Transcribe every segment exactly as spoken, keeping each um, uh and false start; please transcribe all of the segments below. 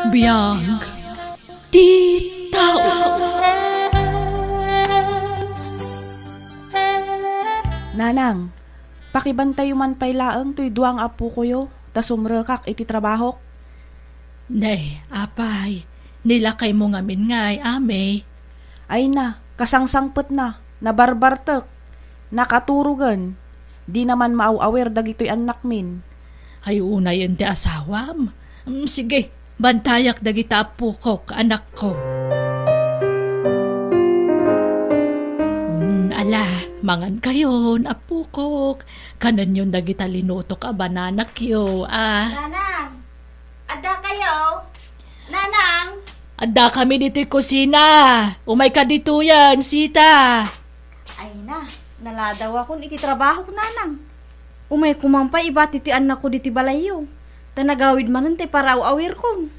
Biag ti tao. Nanang, pakibantayo man pay laeng toy dua nga appokoyo, ta sumrekak iti trabahok. Nay, apay, nilakaymo ngamin ngay, Amay. Ay na, kasangsangpetna, nabarbartek, nakaturogen, dina man maaw-awir dagitoy annakmin. Ay, unayen ti asawam. Mm, sige, bantayak dagita appokok, anakko. Mm, ala, mangankayon, appokok. Kanenyon dagita linutok a bananakyo, a. Nanang! Adda kayo? Nanang! Adda kami ditoy kusina. Umayka ditoyen, Sita. Ay na, naladawakon iti trabahok, Nanang. Umayko man pay ibati ti annakko ditoy balayyo. Ta nagawid manen ti paraw-awirkon.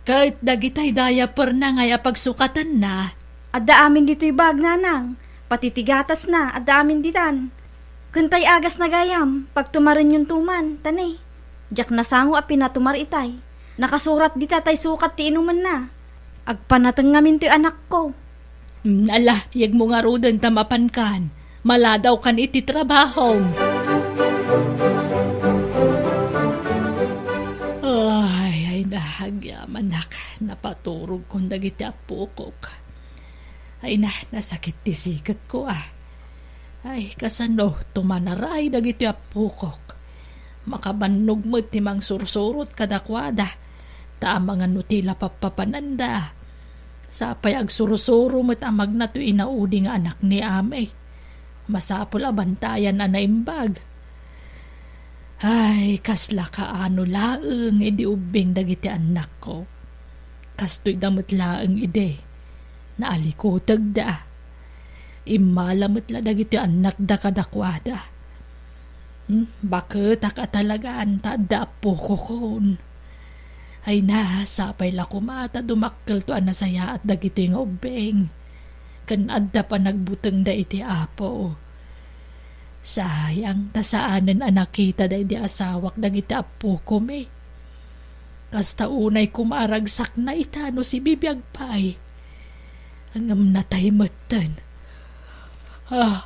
Ket dagitay diaperna ngay a pagsukatanna. Adda amin ditoy bag, Nanang. Pati ti gatasna, adda amin ditan. Ken tay agasna gayam, pagtumarenyonto man, ta ne, diak nasango a pinatumar itay. Nakasurat dita tay sukat ti inumenna. Agpanateng ngamin toy anakko. Mm, ala, yegmo ngaruden ta mapankan. Maladawkan iti trabahom. Ay, ay, nahagyamanak. Napaturogkon dagiti appokok. Ay na, nasakit ti siketko, a. Ay, kasano tumanaray dagiti appokok? Makabannog met ti mangsursurot kadakuada, ta amangan no ti la pappapananda. Sapay agsursuro met a magna toy inaudi nga anak ni Amay. Masapul a bantayan a naimbag. Ay, kasla kaano laeng idi ubbing dagiti annakko. Kastoyda met laeng idi. Naalikutegda. Immala met la dagiti annakda kadakuada. Hmm, baketak a talagan ta adda appokokon. Ay na, sapay la koma ta dumakkelto a nasayaat dagitoy nga ubbing. Ken adda panagbutengda iti Apo. Sayang, ta saanen a nakitada idi asawak dagiti appokom, e. Kasta unay koma a ragsakna ita no sibibiag pay. Ngem natay metten. Ah,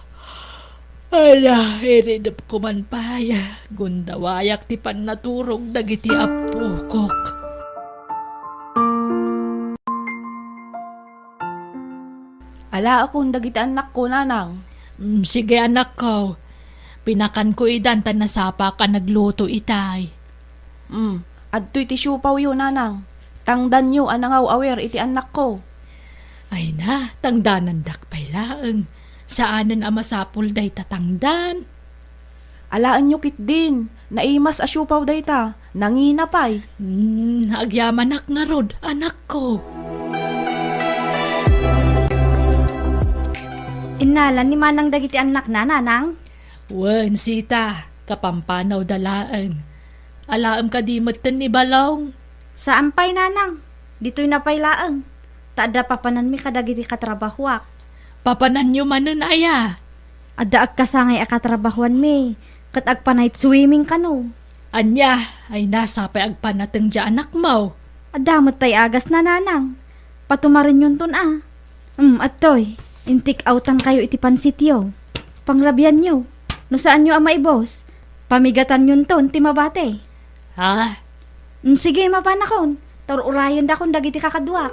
ala, iridepko man pay. Gundawayak ti pannaturog dagiti appokok. Alaekon dagiti annakko, Nanang. Mm, sige, anakko. Pinakanko idan ta nasapak a nagluto itay. Mm, adtoy ti siopawyo, Nanang. Tangdanyo a nangaw-awir iti annakko. Ay na, tangdanandak pay laeng. Saanen a masapul dayta tangdan. Alaenyo ketdin, naimas a siopaw dayta, nangina pay. Hmm, agyamanak ngarud, anakko. Innalan ni Manang dagiti annakna, Nanang? Wen, Sita, kapampanawda laeng. Alaem kadi metten ni Balong? Saan pay, Nanang. Ditoyna pay laeng. Ta adda papananmi kadagiti katrabahoak. Papananyo manen aya? Adda agkasangay a katrabahoanmi, ket agpa-night swimming kano. Ania, ay nasa pay agpanateng diay anakmo? Adda met tay agasna, Nanang. Patumarenyonton a. Hmm, adtoy, intik-awtankayo iti pansityo. Pangrabianyo, no saanyo a maibus, pamigatanyonton ti mabati. Ha? Mm, sige, mapanakon. Tur-urayendakon dagiti kakaduak.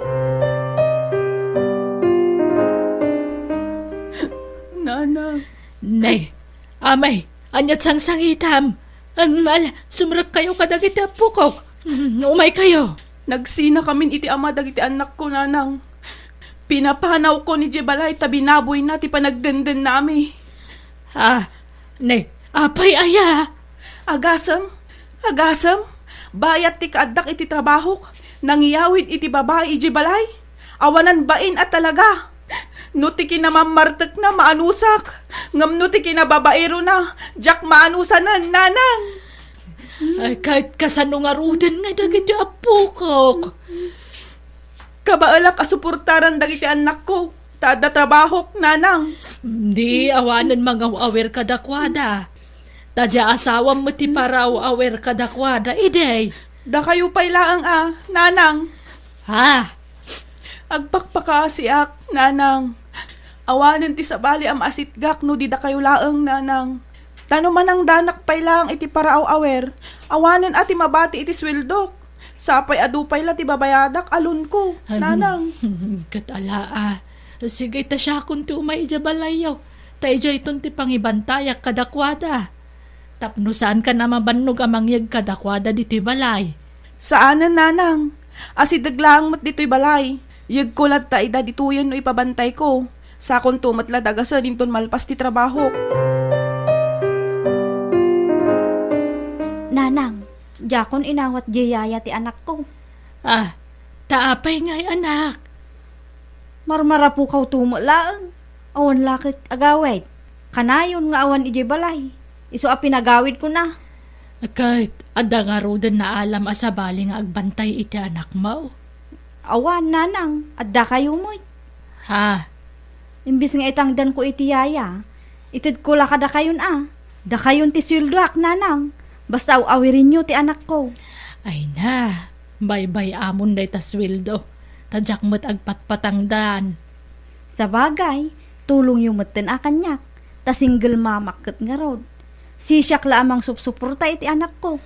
Nanang. Nay, amay, ania't sangsangitam? An-, ala, sumrekkayo kadagiti appokok. Mm, umaykayo. Nagsinakamin iti ama dagiti annakko, Nanang. Pinapanawkon idiay balay ta binaboyna ti panagdendennami. Ah, ne, apay aya? Agasem, agasem, bayat ti kaaddak iti trabahok, nangiyawid iti babai idiay balay. Awanan bain a talaga. No ti kinamammartekna, maanusak. Ngem no ti kinababairona, diak maanusanen, Nanang. Ay, ket kasano ngaruden nga dagiti appokok? Kabaelak a suportaran dagiti annakko, ta adda trabahok, Nanang. Di, awanen mangaw-awir kadakuada. Ta diay asawam met ti paraw-awir kadakuada, idi. Dakayo pay laeng a, nanang. Ha? Agpakpakaasiak, nanang. Awanen ti sabali a maasitgak no di dakayo laeng, nanang. Ta no manangdanak pay laeng iti paraaw-awer, awanen a ti mabati iti sueldok. Sapay adu pay la ti babayadak a loanko, nanang. Ket ala a. Sige, ta siakon ti umay idiay balayyo. Ta idiayton ti pangibantayak kadakuada. Tapno saankan a mabannog a mangyeg kadakuada ditoy balay. Saanen, nanang. Asideg laeng met ditoy balay. Yegko latta ida ditoyen no ipabantayko. Sakonto met la dagasen inton malpas ti trabahok. Nanang, diakon inawat diay yaya ti anakko. Ah, ta apay ngay, anak? Marmarapukawto met laeng. Awan la ket agawid. Kanayon nga awan idiay balay. Isu a pinagawidkon a. Ket adda ngaruden naalam a sabali nga agbantay iti anakmo? Awan, nanang. Addakayo met. Ha? Imbes nga itangdanko iti yaya, itedko la kadakayon a. Dakayon ti sueldoak, nanang. Basta aw-awirenyo ti anakko. Ay na, baybay-amon dayta sueldo. Ta diak met agpatpatangdan. Sabagay, tulongyo metten a kaniak, ta single mamak ket ngarud. Sisiak la a mangsupsuporta iti anakko.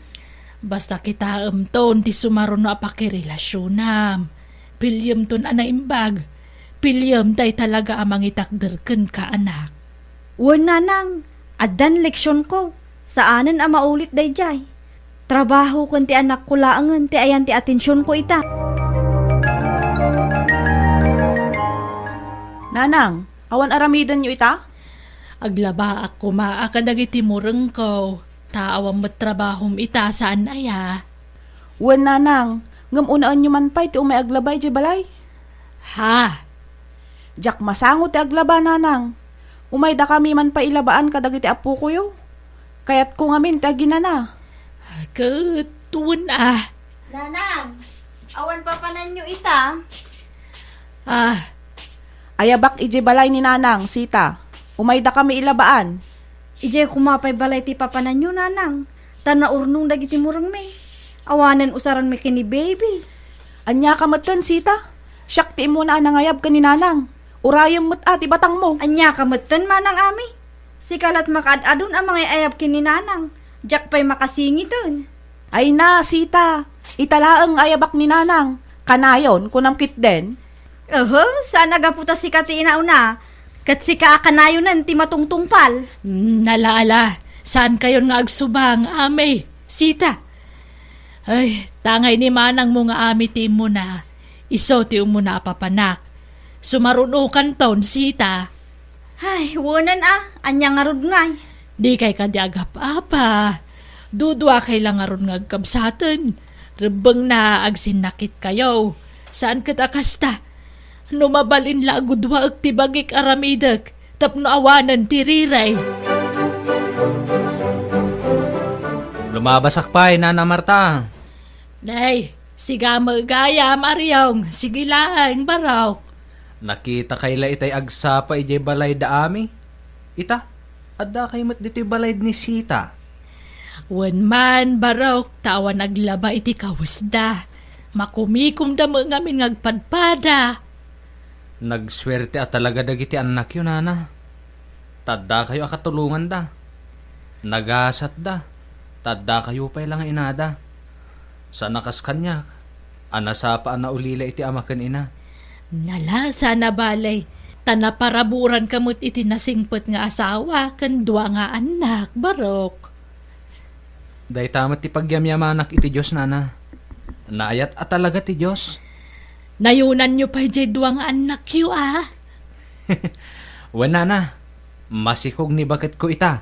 Basta kitaemton ti sumaruno a pakirelasionam. Piliyemton a naimbag. Piliyem dayta talaga a mangitakder kenka, anak. Wen, nanang, addan leksionko. Saanen a maulit daydiay. Trabaho ken ti anakko laengen ti ayan ti atensionko ita. Nanang, awan aramidenyo ita? Aglabaak koma a kadagiti murengko, ta awan met trabahom ita, saan aya? Wen, nanang, ngem unaenyo man pay ti umay aglaba idiay balay. Ha? Diak masango ti aglaba, nanang. Umaydakami man pay ilabaan kadagiti appokoyo. Kayatko ngamin ti aginana. Ket wen a. Nanang, awan papananyo ita? Ah. Ayabak idiay balay ni Nanang, Sita. Umaydakami ilabaan. Idiay koma pay balay ti papananyo, Nanang, ta naurnong dagiti murengmi. Awanen usaranmi ken ni Baby. Ania ka metten, Sita? Siak ti immuna a nangayab ken ni Nanang. Urayem met a ti batangmo. Ania ka metten, Manang Ami? Sika lat makaad-adun a mangay-ayab ken ni Nanang. Diak pay makasingiten. Ay na, Sita. Ita laeng nga ayabak ni Nanang. Kanayon, kunam ketdin. Ehe, saan a gapu ta sika ti inauna, ket sika a kanayonen ti matungtungpal. Mm, ala, ala. Saankayon nga agsubang, Ami, Sita. Ay, tangay ni manangmo nga Ami ti immuna. Isu ti umuna a papanak. Sumarunokanton, Sita. Ay, wenen a, ania ngarud ngay? Dikay kadi agap-apa. Duduakay la ngarud nga agkabsaten. Rebbengna, agsinnakitkayo. Saan ket a kasta. No mabalin la a guduaek ti bagik aramidek tapno awanen ti riray. Lumabasak pay, Nana Marta. Nay, siga met gayam, Ariong. Sige laeng, Barok. Nakitakay la itay agsapa idiay balay da Ami. Ita, addakay met ditoy balay ni Sita. Wen man, Barok, ta awan aglaba iti kawesda. Makumikomda met ngamin nga agpadpada. Nagsuerte a talaga dagiti annakyo, Nana. Ta addakayo a katulonganda. Nagasatda. Ta addakayo pay la nga inada. Saan a kas kaniak, a nasapa a naulila iti ama ken ina. Nala, saan a bale, ta naparaburanka met iti nasingpet nga asawa ken dua nga annak, Barok. Dayta met ti pagyamyamanak iti Dios, Nana. Naayat a talaga ti Dios. Nayonanyo pay diay dua nga annakyo, a? Wen, Nana, masikog ni baketko ita.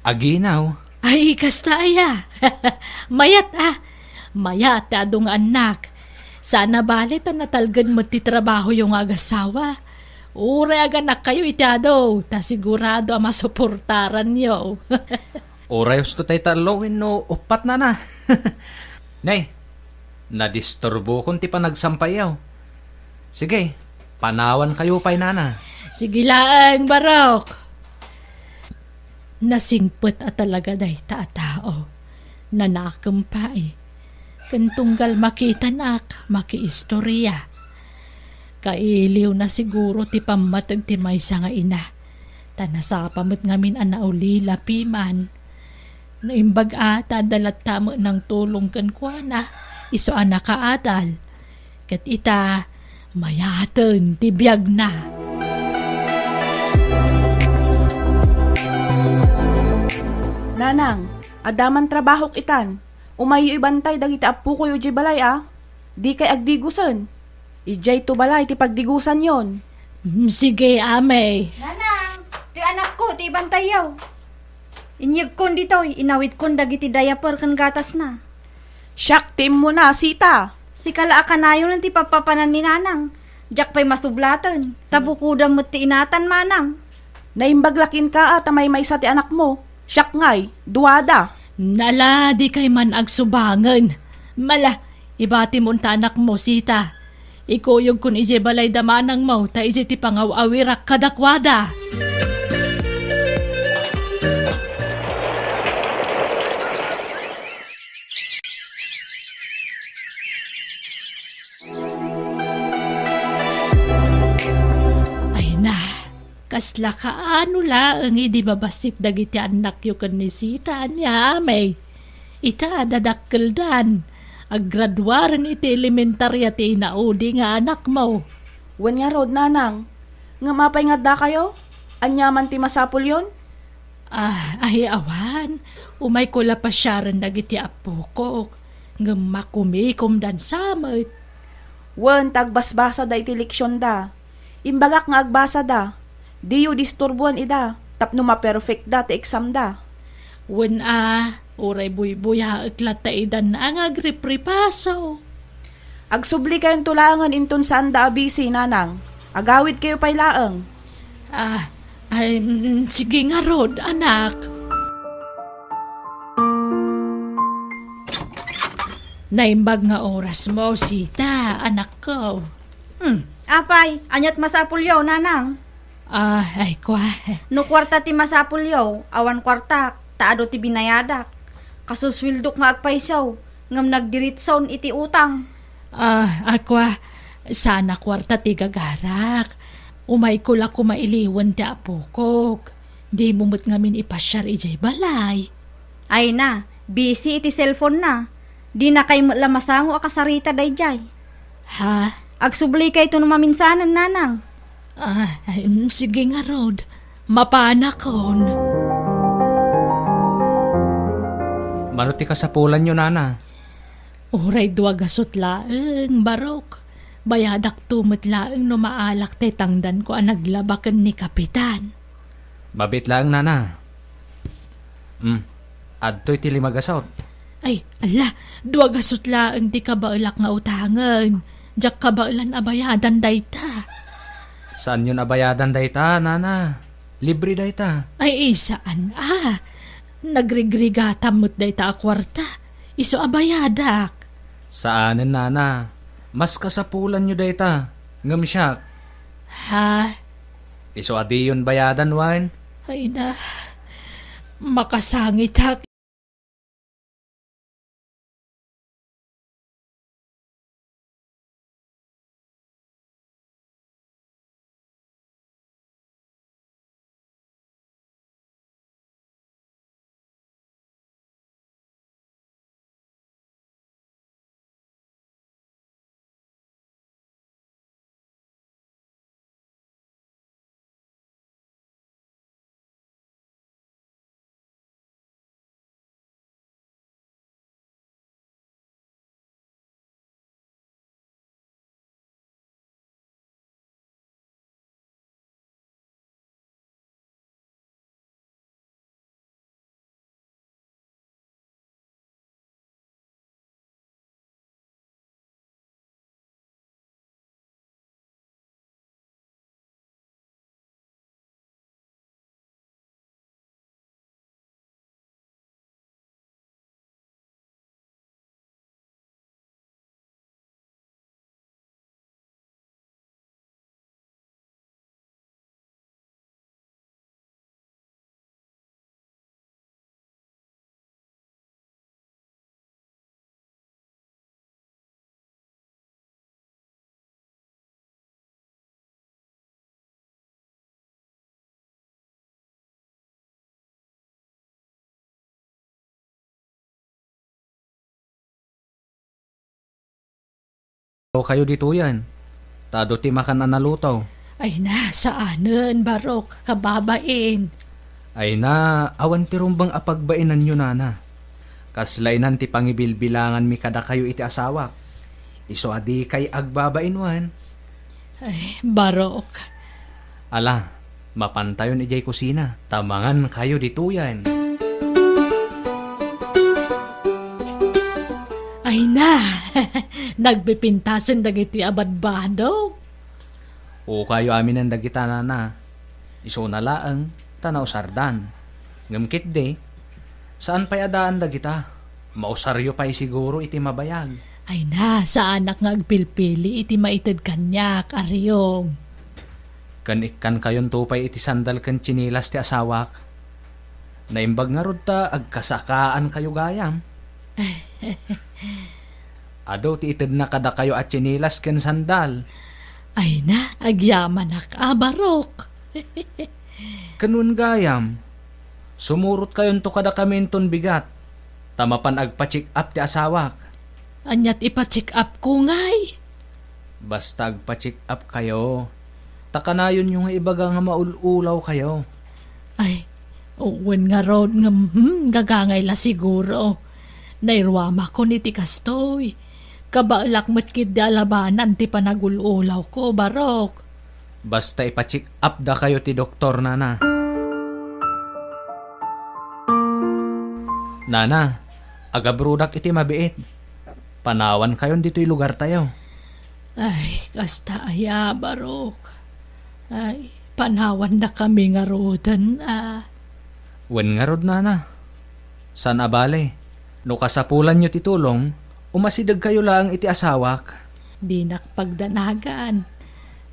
Aginaw. Ay, kasta aya. Mayat a. Mayat ti adu nga annak. Saan a bale ta natalgen met ti trabahoyo nga agasawa. Uray aganakkayo iti adu, ta sigurado a masuportaranyo. Uray husto tay tallo wenno uppat, Nana. Nay, nadisturbokon ti panagsampayyo. Sige, panawankayo pay, Nana. Sige laeng, Barok. Nasingpet a talaga dayta a tao. Nanakem pay. Ken tunggal makitanak, makiistoria. Kailiwna siguro ti pammateg ti maysa nga ina, ta nasapa met ngamin a naulila piman. Naimbag a ta adda latta met nangtulong kenkuana, isu a nakaadal. Ket ita, mayaten ti biagna. Nanang, adda man trabahok itan. Umayyo ibantay dagiti appokoyo idiay balay a. Dikay agdigusen. Idiayto balay ti pagdigusanyon. Mm, sige, amay. Nanang, ti anakko ti ibantayyo. Inyegkon ditoy, inawidkon dagiti diaper ken gatasna. Siak ti immuna, Sita. Sika la a kanayon ti papapanan ni Nanang. Diak pay masublaten. Ta bukodam met ti inatan, Manang. Naimbag la kenka a ta maymaysa ti anakmo. Siak ngay, duada. Nala, dikay man agsubangen. Mala, ibatimon ta anakmo, Sita. Ikuyogkon idiay balay da manangmo, ta idiay ti pangaw-awirak kadakuada. Ay na, kasla kaano laeng idi mabassit dagiti annakyo ken ni Sita ania, amay? Ita, dadakkeldan. Aggraduaren iti elementaria ti inaudi nga anakmo. Wen ngarud, Nanang. Ngem apay nga addakayo? Ania man ti masapulyon? Ah, ay awan. Umayko la pasiaren dagiti appokok. Ngem makumikomdan sa met. Wen, ta agbasbasada iti leksionda. Imbagak nga agbasada. Diyo disturboen ida, tapno maperfectda ti examda. Wen a, uray buybuyaek latta idan a nga agripripaso. Agsublikayonto laengen inton saanda a busy, Nanang. Agawidkayo pay laeng. Ah, ay, mm, sige ngarud, anak. Naimbag nga orasmo, Sita, anakko. Hmm, apay, aniat masapulyo, Nanang? Ah, ay, kwa. No kuarta ti masapulyo, awan kuartak, ta adu ti binayadak. Kasusweldok nga agpayso, ngem nagdiritson iti utang. Ah, ay, kwa, saan a kuarta ti gagarak. Umayko la koma iliwen ti apokok. Dimo met ngamin ipasiar idiay balay. Ay na, busy iti cellphone na. Dinakay met la masango a kasarita daydiay. Ha? Agsublikayto no maminsanen, Nanang. Ah, ay, mm, sige ngarud. Mapanakon. Mano ti kasapulanyo, Nana? Uray dua gasut laeng, Barok. Bayadakto met laeng no maalak ti tangdanko a naglaba ken ni Kapitan. Mabiit laeng, Nana. Hmm. Adtoy ti lima gasut. Ay, ala, dua gasut laeng ti kabaelak nga utangen. Diak kabaelan a bayadan dayta. Saanyon a bayadan dayta, Nana? Libre dayta. Ay, saan a. Nagrigrigatam met dayta a kuarta. Isu a bayadak. Saanen, Nana. Mas kasapulanyo dayta. Ngem siak. Ha? Isu a diyon bayadan, wen? Ay na, makasangitak. Kayo ditoyen, ta adu ti makan a naluto. Ay na, saanen, Barok, kababain. Ay na, awan ti rumbeng a pagbainanyo, nana. Kasla inan ti pangibilbilanganmi kadakayo iti asawak. Isu a dikay agbabain wen. Ay, Barok. Ala, mapantayon idiay kusina, ta mangan kayo ditoyen. Ay na, nagpipintasen dagitoy a badbado. Ukayo aminen dagita, nana. Isuna laeng, ta nausardan. Ngem ketdi, saan pay a daan dagita. Mausaryo pay siguro iti mabayag. Ay na, saanak nga agpilpili iti maited kaniak, Ariong. Ken ikkankayonto pay iti sandal ken tsinelas ti asawak. Naimbag ngarud ta agkasakaankayo gayam. Adu ti itedna kadakayo a tsinelas ken sandal. Ay na, agyamanak a, Barok. Ken wen gayam, sumurotkayonto kadakami inton bigat, ta mapan agpa-check up ti asawak. Ania ti ipa-check up ko ngay? Basta agpa-check up kayo, ta kanayonyo nga ibaga nga maul-ulaw kayo. Ay, wen ngarud ngem, hmm, gagangay la siguro. Nairuamakon iti kastoy. Kabaelak met ketdi a labanan ti panagul-ulawko, Barok. Basta ipa-check up dakayo ti doktor, nana. Nana, agabrodak iti mabiit. Panawankayon ditoy lugartayo. Ay, kasta aya, Barok. Ay, panawandakami ngaruden, a. Wen ngarud, nana. Saan a bale, no kasapulanyo ti tulong, umasidegkayo laeng iti asawak. Dinak pagdanagan,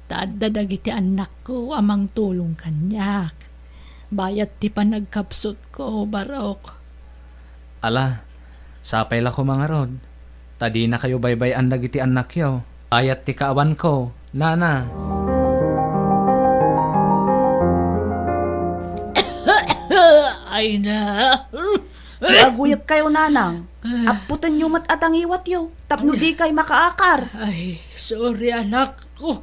ta adda dagiti annakko a mangtulong kaniak. Bayat ti panagkapsutko, Barok. Ala, sapay la koma ngarud, ta dinakayo baybay-an dagiti annakyo. Bayat ti kaawanko, nana. Ay na. No aguyekkayo, nanang, apputenyo met a tangiwatyo tapno dikay makaakar. Ay, sorry, anakko.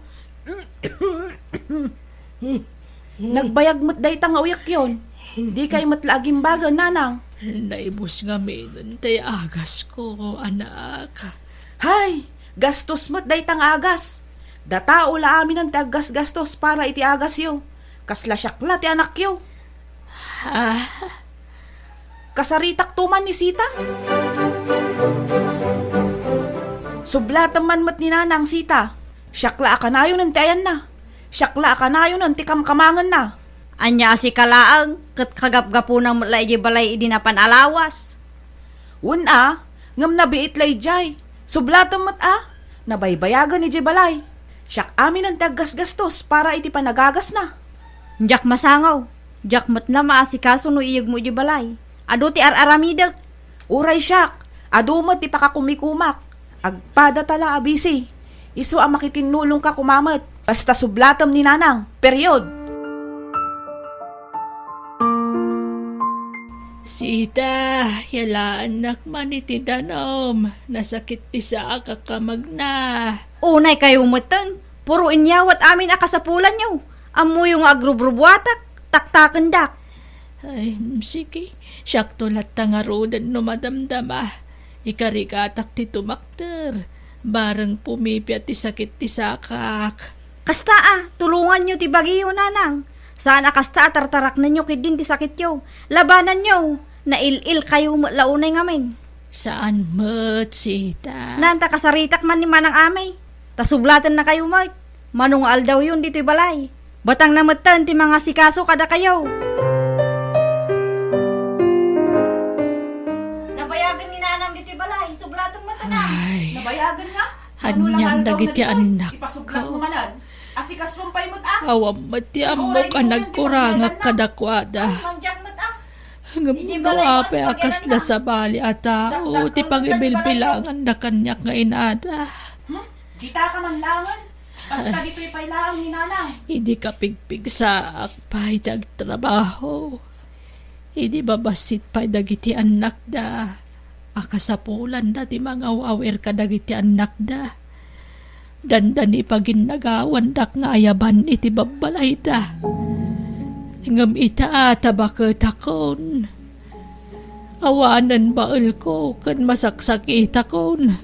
Nagbayag met dayta nga uyekyon. Dikay met la agimbagen, nanang. Naibus ngaminen ti agasko, anak. Hay, gastos met dayta nga agas. Datao la aminen ti aggasgastos para iti agasyo. Kasla siak la ti anakyo. Ah? Kasaritakto man ni Sita. Sublatem man met ni Nanang Sita. Siak la a kanayonen ti ayanna. Siak la a kanayonen ti kamkamangenna. Ania a sika laeng, ket kagapgapuna met la idiay balay idi napan a lawas. Wen a, ngem nabiit la idiay. Sublatem met a, nabaybayagen idiay balay. Siak aminen ti aggasgastos para iti panagagasna. Diak masangaw. Diak met la maasikaso no iyegmo idiay balay. Adu ti ar-aramidek. Uray siak, adu met ti pakakumikumak. Agpadata la a bisi. Isu a makitinnulongka koma met. Basta sublatem ni Nanang. Period. Sita, yalaannak man iti danum. Nasakit ti saak a kamagna. Unay kayo metten. Puro inyawat amin a kasapulanyo. Ammoyo nga agrubrubuatak, taktakendak. Ay, sige. Siakto latta ngaruden no madamdama. Ikarigatak ti tumakder. Bareng pumipia ti sakit ti sakak. Kasta a, tulonganyo ti bagiyo, nanang. Saan a kasta a tartaraknenyo ketdin ti sakityo. Labananyo. Nail-il kayo met la unay ngamin. Saan met, sita? Naan ta kasaritak man ni Manang Amay. Ta sublatenna kayo met. Mano nga aldawyon ditoy balay. Batangna metten ti mangasikaso kadakayo. Nabayagen ni Nanang ditoy balay. Sublaten met, Nanang. Ay. Nabayagen nga? Anian dagiti annakko? Ipasublat mo manen. Asikasom pay met, a. Awan met ti ammok a nagkurangak kadakuada. Ay, mandiak met, a. Ngem no apay a kasla sabali a tao ti pangibilbilanganda kaniak nga inada. Hmm? Dita ka man laengen? Basta ditoy pay laeng ni Nanang. Idi kapigpigsaak pay ti agtrabaho, idi babassit pay dagiti annakda a kasapulanda ti mangaw-awir kadagiti annakda, dandani paginnagawandak nga ayaban iti babbalayda. Ngem ita ta baketakon, awanen baelko ken masaksakitakon.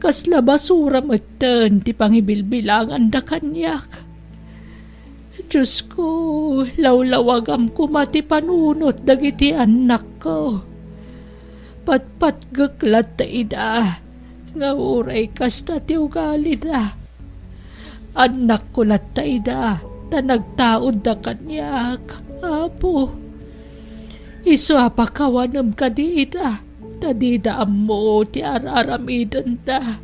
Kasla basura metten ti pangibilbilanganda kaniak. Diosko, lawlawagam koma ti panunot dagiti annakko. Patpatgek latta ida, nga uray kasta ti ugalida. Annakko latta ida, ta nagtaudda kaniak, Apo. Isu a pakawanem kadi ida, ta dida ammo ti ar-aramidenda.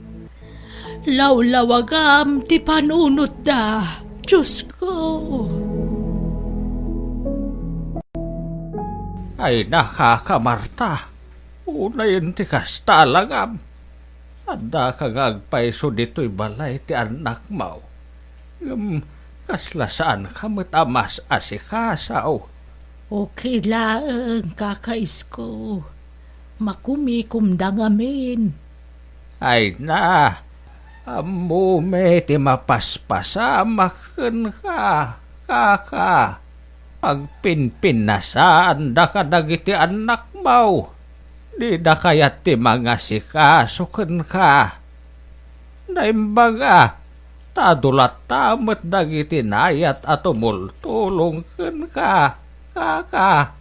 Lawlawagam ti panunotda, Diosko. Ay, nakakamarta. Unayen ti kasta, alagam. Addaka nga agpayso ditoy balay ti annakmo. Ngem kasla saanka met a mas-asikaso. Okay laeng, Kaka Isko. Makumikomda ngamin. Ay na, ammomi ti mapaspasamak kenka, Kaka. Agpinpinnasaanda kadagiti annakmo. Dida kayat ti mangasikaso kenka. Naimbaga, ta adu latta met dagiti nayat a tumultulong kenka, Kaka.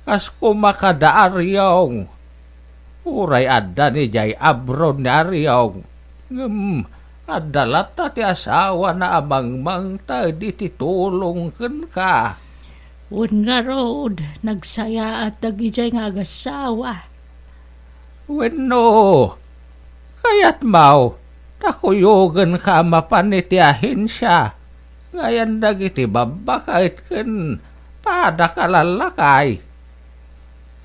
Kas koma kada Ariong. Uray adda ni jay abron ni Ariong, ngem adda latta ti asawana a mangmangted iti tulong kenka. Wen ngarud, nagsayaat dagijay nga agasawa. Wenno, kayatmo ta kuyogenka a mapan iti ahensia nga ayan dagiti babbaket ken padak a lallakay?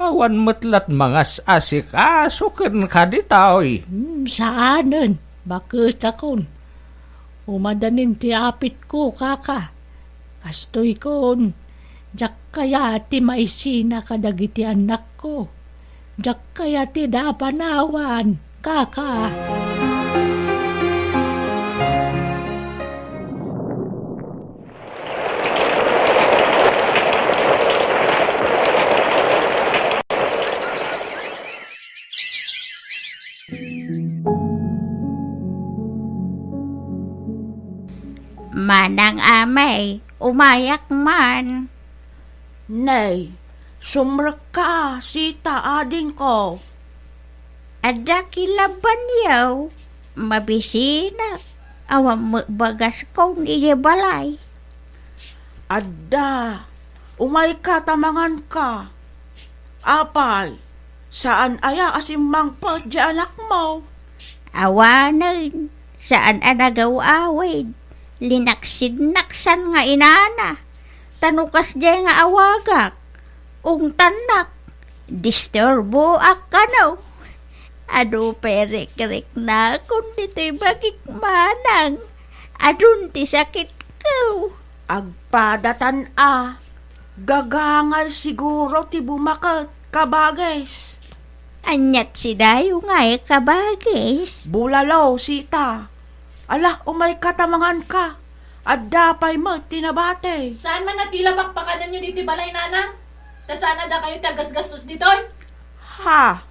Awan met lat mangas-asikaso kenka ditoy. Hmm, saanen, baketakon. Umadanin ti apitko, Kaka. Kastoy kon, diak kayat ti maisina kadagiti annakko. Diak kayat ti da panawan, Kaka. Manang Amay, umayak man. Nay, sumrekka, sita, adingko. Adda kilabbanyo, mabisinak, awan met bagaskon idiay balay. Adda, umayka ta manganka. Apay, saan aya a simmangpet diay anakmo? Awanen, saan a nagaw-awid. Linaksidnaksan nga inana. Ta no kasdiay nga awagak, ungtannak, disturboak kano. Adu pay rikriknakon ditoy bagik, manang. Adun ti sakitko. Agpadatan a. Gagangay siguro ti bumaket, kabagis. Aniat sidayo ngay, kabagis? Bulalo, sita. Ala, umayka ta manganka. Adda pay met ti nabati. Saan man a ti labak pakanenyo ditoy balay, nanang? Ta saan a dakayo ti agasgastos ditoy? Ha?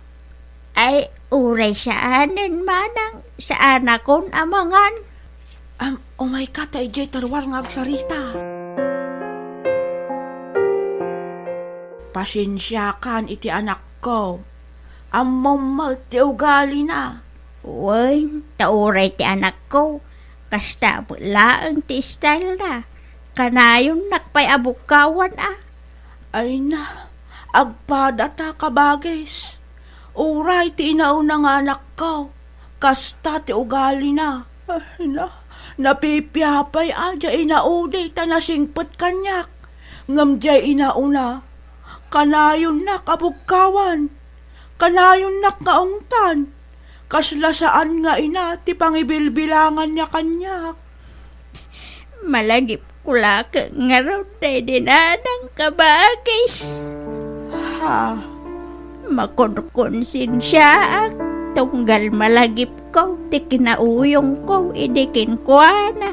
Ay, uray saanen, manang, saanakon a mangan. Am, umayka ta idiay terruar nga agsarita. Pasiensiakan iti anakko. Ammom met ti ugalina. Wen, ta uray ti anakko, kasta met laeng ti stylena. Kanayonnak pay a bukkawan a. Ay na, agpadata, kabagis. Uray ti inauna nga anakko, kasta ti ugalina. Ay na, napipiapay a diay inaudi ta nasingpet kaniak. Ngem diay inauna, kanayonnak a bukkawan. Kanayonnak nga ungtan. Kasla saan nga ina ti pangibilbilanganna kaniak. Malagipko laeng ngarud daydi nanang, kabagis. Ha? Makonkonsensiaak. Tunggal malagipko ti kinauyongko idi kenkuana.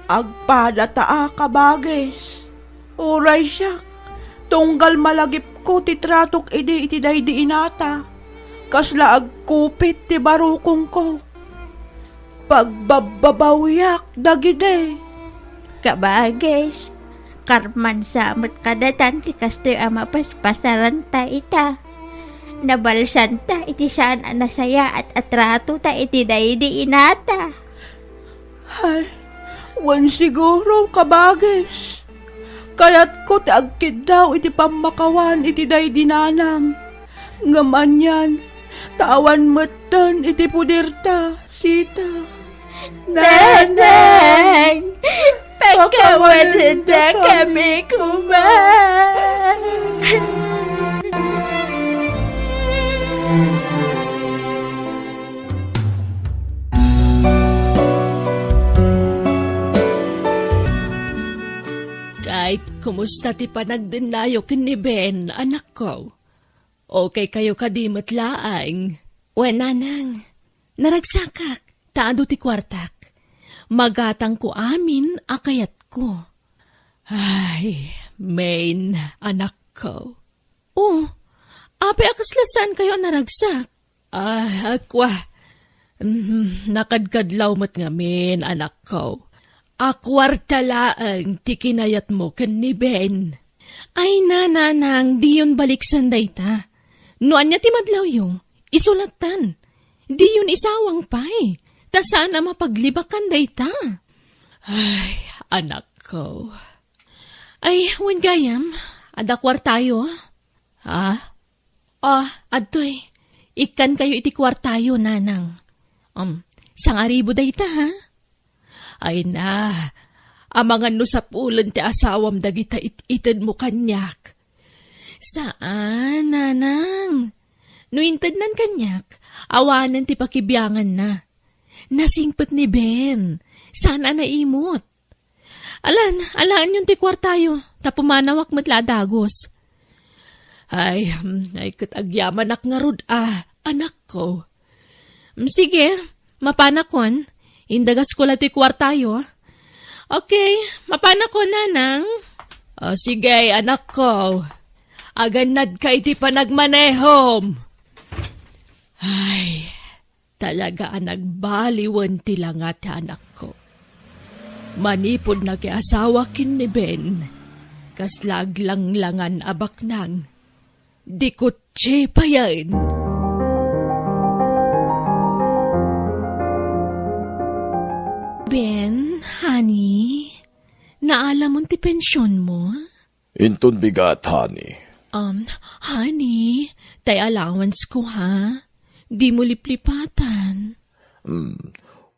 Agpadata a, kabagis. Uray siak, tunggal malagipko ti tratok idi iti daydi inata. Kasla agkupit ti barukongko. Pagbabbabawyak dagidi. Kabagis, karmansa met kadatan ti kastoy a mapaspasaranta ita. Nabalsanta iti saan a nasayaat a tratota iti daydi inata. Ay, wen siguro, kabagis. Kayatko ti agkiddaw iti pammakawan iti daydi nanang. Ngem anian, ta awan metten iti poderta, sita. Nanang! Pakawanenda kami koma! Kay, kumusta ti panagdennayo ken ni Ben, anakko? Okay kayo kadi met laeng? Wen, nanang. Naragsakak, ta adu ti kuartak. Magatangko amin a kayatko. Ay, Maine, anakko. Oh, apay a kasla saan kayo a naragsak? Ah, akwa. Mhm, nakadkadlaw met ngamin, anakko. A kuarta laeng ti kinayatmo ken ni Ben. Ay, nanang, diyon baliksan dayta. No ania ti madlawyo, isu lattan. Diyon isawang pay, ta saan a mapaglibakan dayta. Ay, anakko. Ay, wen gayam, adda kuartayo. Ha? Ah, adtoy. Ikkankayo iti kuartayo, nanang. Um, sangaribu dayta, ha? Ay na, amangan no sapulen ti asawam dagita it-itedmo kaniak. Saan, nanang. No intednan kaniak, awanen ti pakibianganna. Nasingpet ni Ben. Saan a naimot. Alan, alaenyon ti kuartayo, ta pumanawak met la a dagus. Ay, hmm, ay ket agyamanak ngarud a, anakko. Hmm, sige, mapanakon. Indagasko la ti kuartayo. Okay, mapanakon, nanang. O, sige, anakko. Agannadka iti panagmanehom. Ay, talaga a nagbaliwen ti langa ti anakko. Manipud nakiasawa ken ni Ben, kasla aglanglangan a baknang. Di kutsi payen. Ben, honey, naalamon ti pensionmo? Inton bigat, honey. Um, honey, tay allowance ko, ha? Di mo liplipatan. Hmm.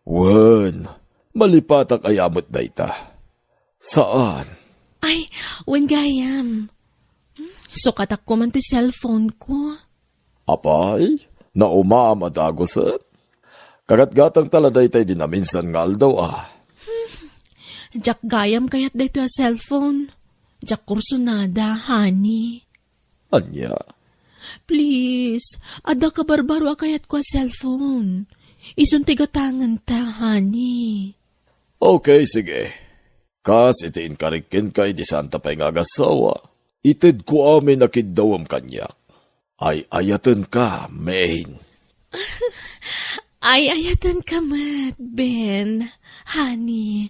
Wen, malipatak aya met dayta? Saan? Ay, wen gayam. Hmm, sukatak ko man ti cellphone ko. Apay, naumam a dagusen? Kagatgatangta la dayta idi naminsan nga aldaw, a. Diak gayam kayat daytoy a cellphone. Diak kursunada, honey. Ania? Please, adda kabarbaro a kayatko a cellphone. Isun ti gatangenta, honey. Okay, sige. Kas iti inkarik kenka idi saanta pay nga agasawa, itedko amin a kiddawem kaniak. Ay-ayatenka, Maine. Ay-ayatenka met, Ben, honey.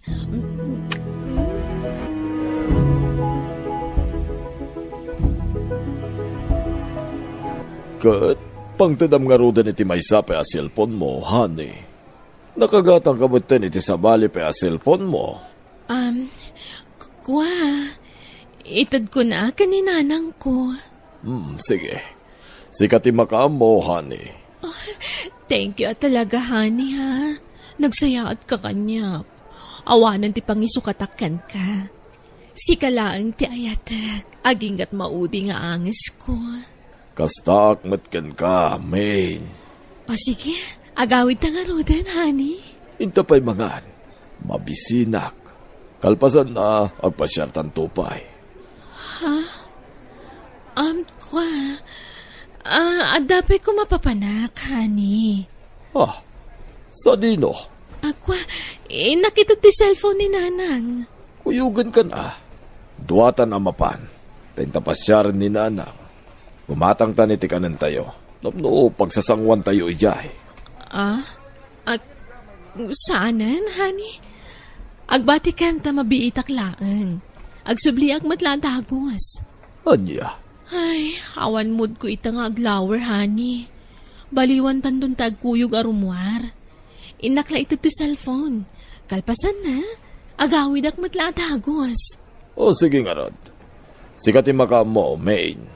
Ket pangtedam ngaruden iti maysa pay a cellphone mo, honey. Nakagatangka metten iti sabali pay a cellphone mo. Um, k-, kua, itedko na ken ni nanangko. Hmm, sige. Sika ti makaammo, honey. Oh, thank you a talaga, honey, ha. Nagsayaatka kaniak. Awanen ti pangisukatak kenka. Sika laeng ti ayatek, agingga ti maudi nga angesko. Kastaak met kenka, Maine. O sige, agawidta ngaruden, honey. Inta pay mangan. Mabisinak. Kalpasanna, agpasiartanto pay. Ha? Um, kua, Ah, adda pay koma papanak, honey. Ah, sadino? Akua, eh, nakita ti cellphone ni Nanang. Kuyogenkan a. Duatan a mapan. Ta inta pasiaren ni Nanang. Umatangtan iti kanentayo. Tapno pagsasanguantayo idiay. Ah? Ag-, saanen, honey? Agbatikan ta mabiitak laeng. Agsubliak met la a dagus. Ania? Ay, awan moodko ita nga aglawer, honey. Baliwan tanton ta agkuyog a rummuar. Innak la ited ti cellphone. Kalpasanna, agawidak met la a dagus. O, sige ngarud. Sika ti makaammo, Maine.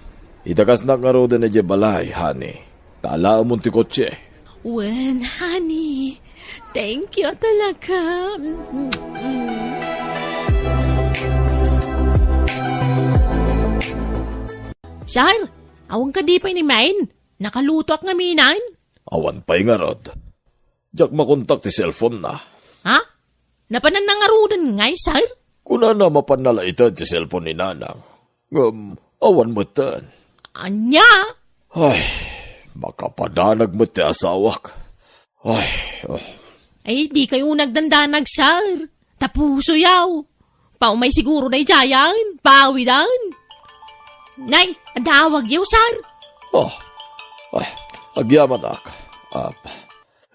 Idakasnak ngaruden idiay balay, honey. Ta alaemon ti kotse. Wen, honey. Thank you talaga. Mm-mm. Sir, awan kadi pay ni Maine? Nakalutoak ngamin. Awan pay ngarud. Diak makontak ti cellphone na. Ha? Napanna ngaruden ngay, sir? Kunana mapanna la ited ti cellphone ni Nanang. Ngem, awan metten. Ania? Ay, makapadanag met ti asawak. Ay, oh. Ay, di kayo nagdandanag, sir. Ta pusoyaw. Paumay siguro daydiayen, paawidan. Nay, adda awagyo, sir. Oh, ay, agyamanak. Ah,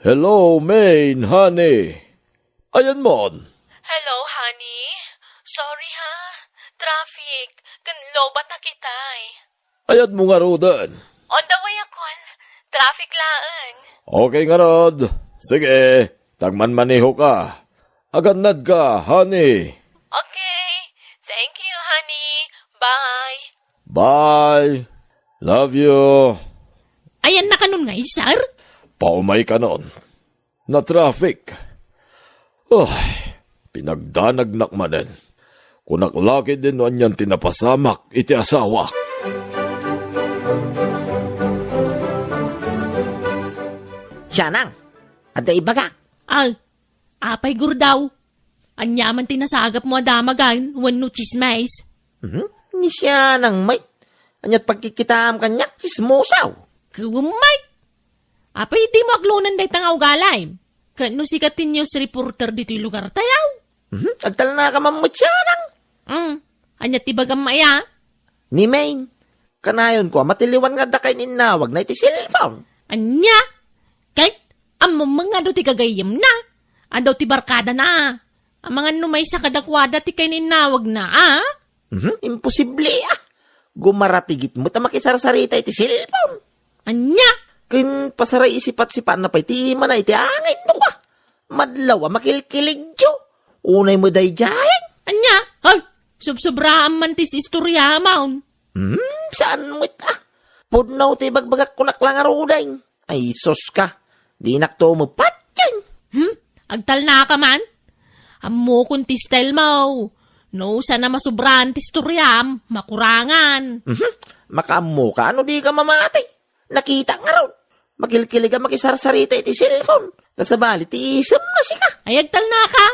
hello, Maine, honey. Ayanmon? Hello, honey. Sorry, ha. Traffic. Ken lowbat a kitay. Ayanmo ngaruden? On the way akon. Traffic laeng. Okay ngarud. Sige, ta agmanmanehoka. Agannadka, honey. Okay. Thank you, honey. Bye. Bye. Love you. Ayanna kanon ngay, sir? Paumay kanon. Na-traffic. Ay, pinagdanagnak manen. Kunak la ketdin no anian ti napasamak iti asawak. Sianang, adda ibagak. Ay, apay, Gurdaw? Ania man ti nasagapmo a damagan wenno tsismis? Mhm. Ni Sianang met. Aniat pagkikitaam kaniak, tsismosaw. Kuwem met. Apay dimo aglunen dayta nga ugalim? Ket no sika ti news reporter ditoy lugartayo? Mhm. Agtalnaka man met, Sianang. Mm. Ania ti bagam aya? Ni Maine, kanayonko a matiliwan nga adda kaininnawagna iti cellphone. Ania? Ket ammom nga adu ti gagayyemna. Adu ti barkadana. Amangan no maysa kadakuada ti kaininnawagna, a? Mhm, imposible, a. Gumaratigit met a makisarsarita iti cellphone. Ania? Ken pasaraisipat-sipatna pay ti imana iti angin, no kua. Madlaw a makilkiligyo. Unay met daydiay. Ania? Hoy, subsobraam man ti istorya, Maun. Hmm, saan met, a? Pudno ti ibagbagak kunak la ngaruden. Ay, sus ka. Dinak to mapatyan. Hmm? Agtalnaka man? Ammokon ti style mo. No, sana masubraan ti istoryam, makurangan. Mhm. Makaammoka no dika mamati. Nakitak ngarud. Makilkilig a makisarsarita iti cellphone. Kasabali ti isemna sika. Ay, agtalnaka.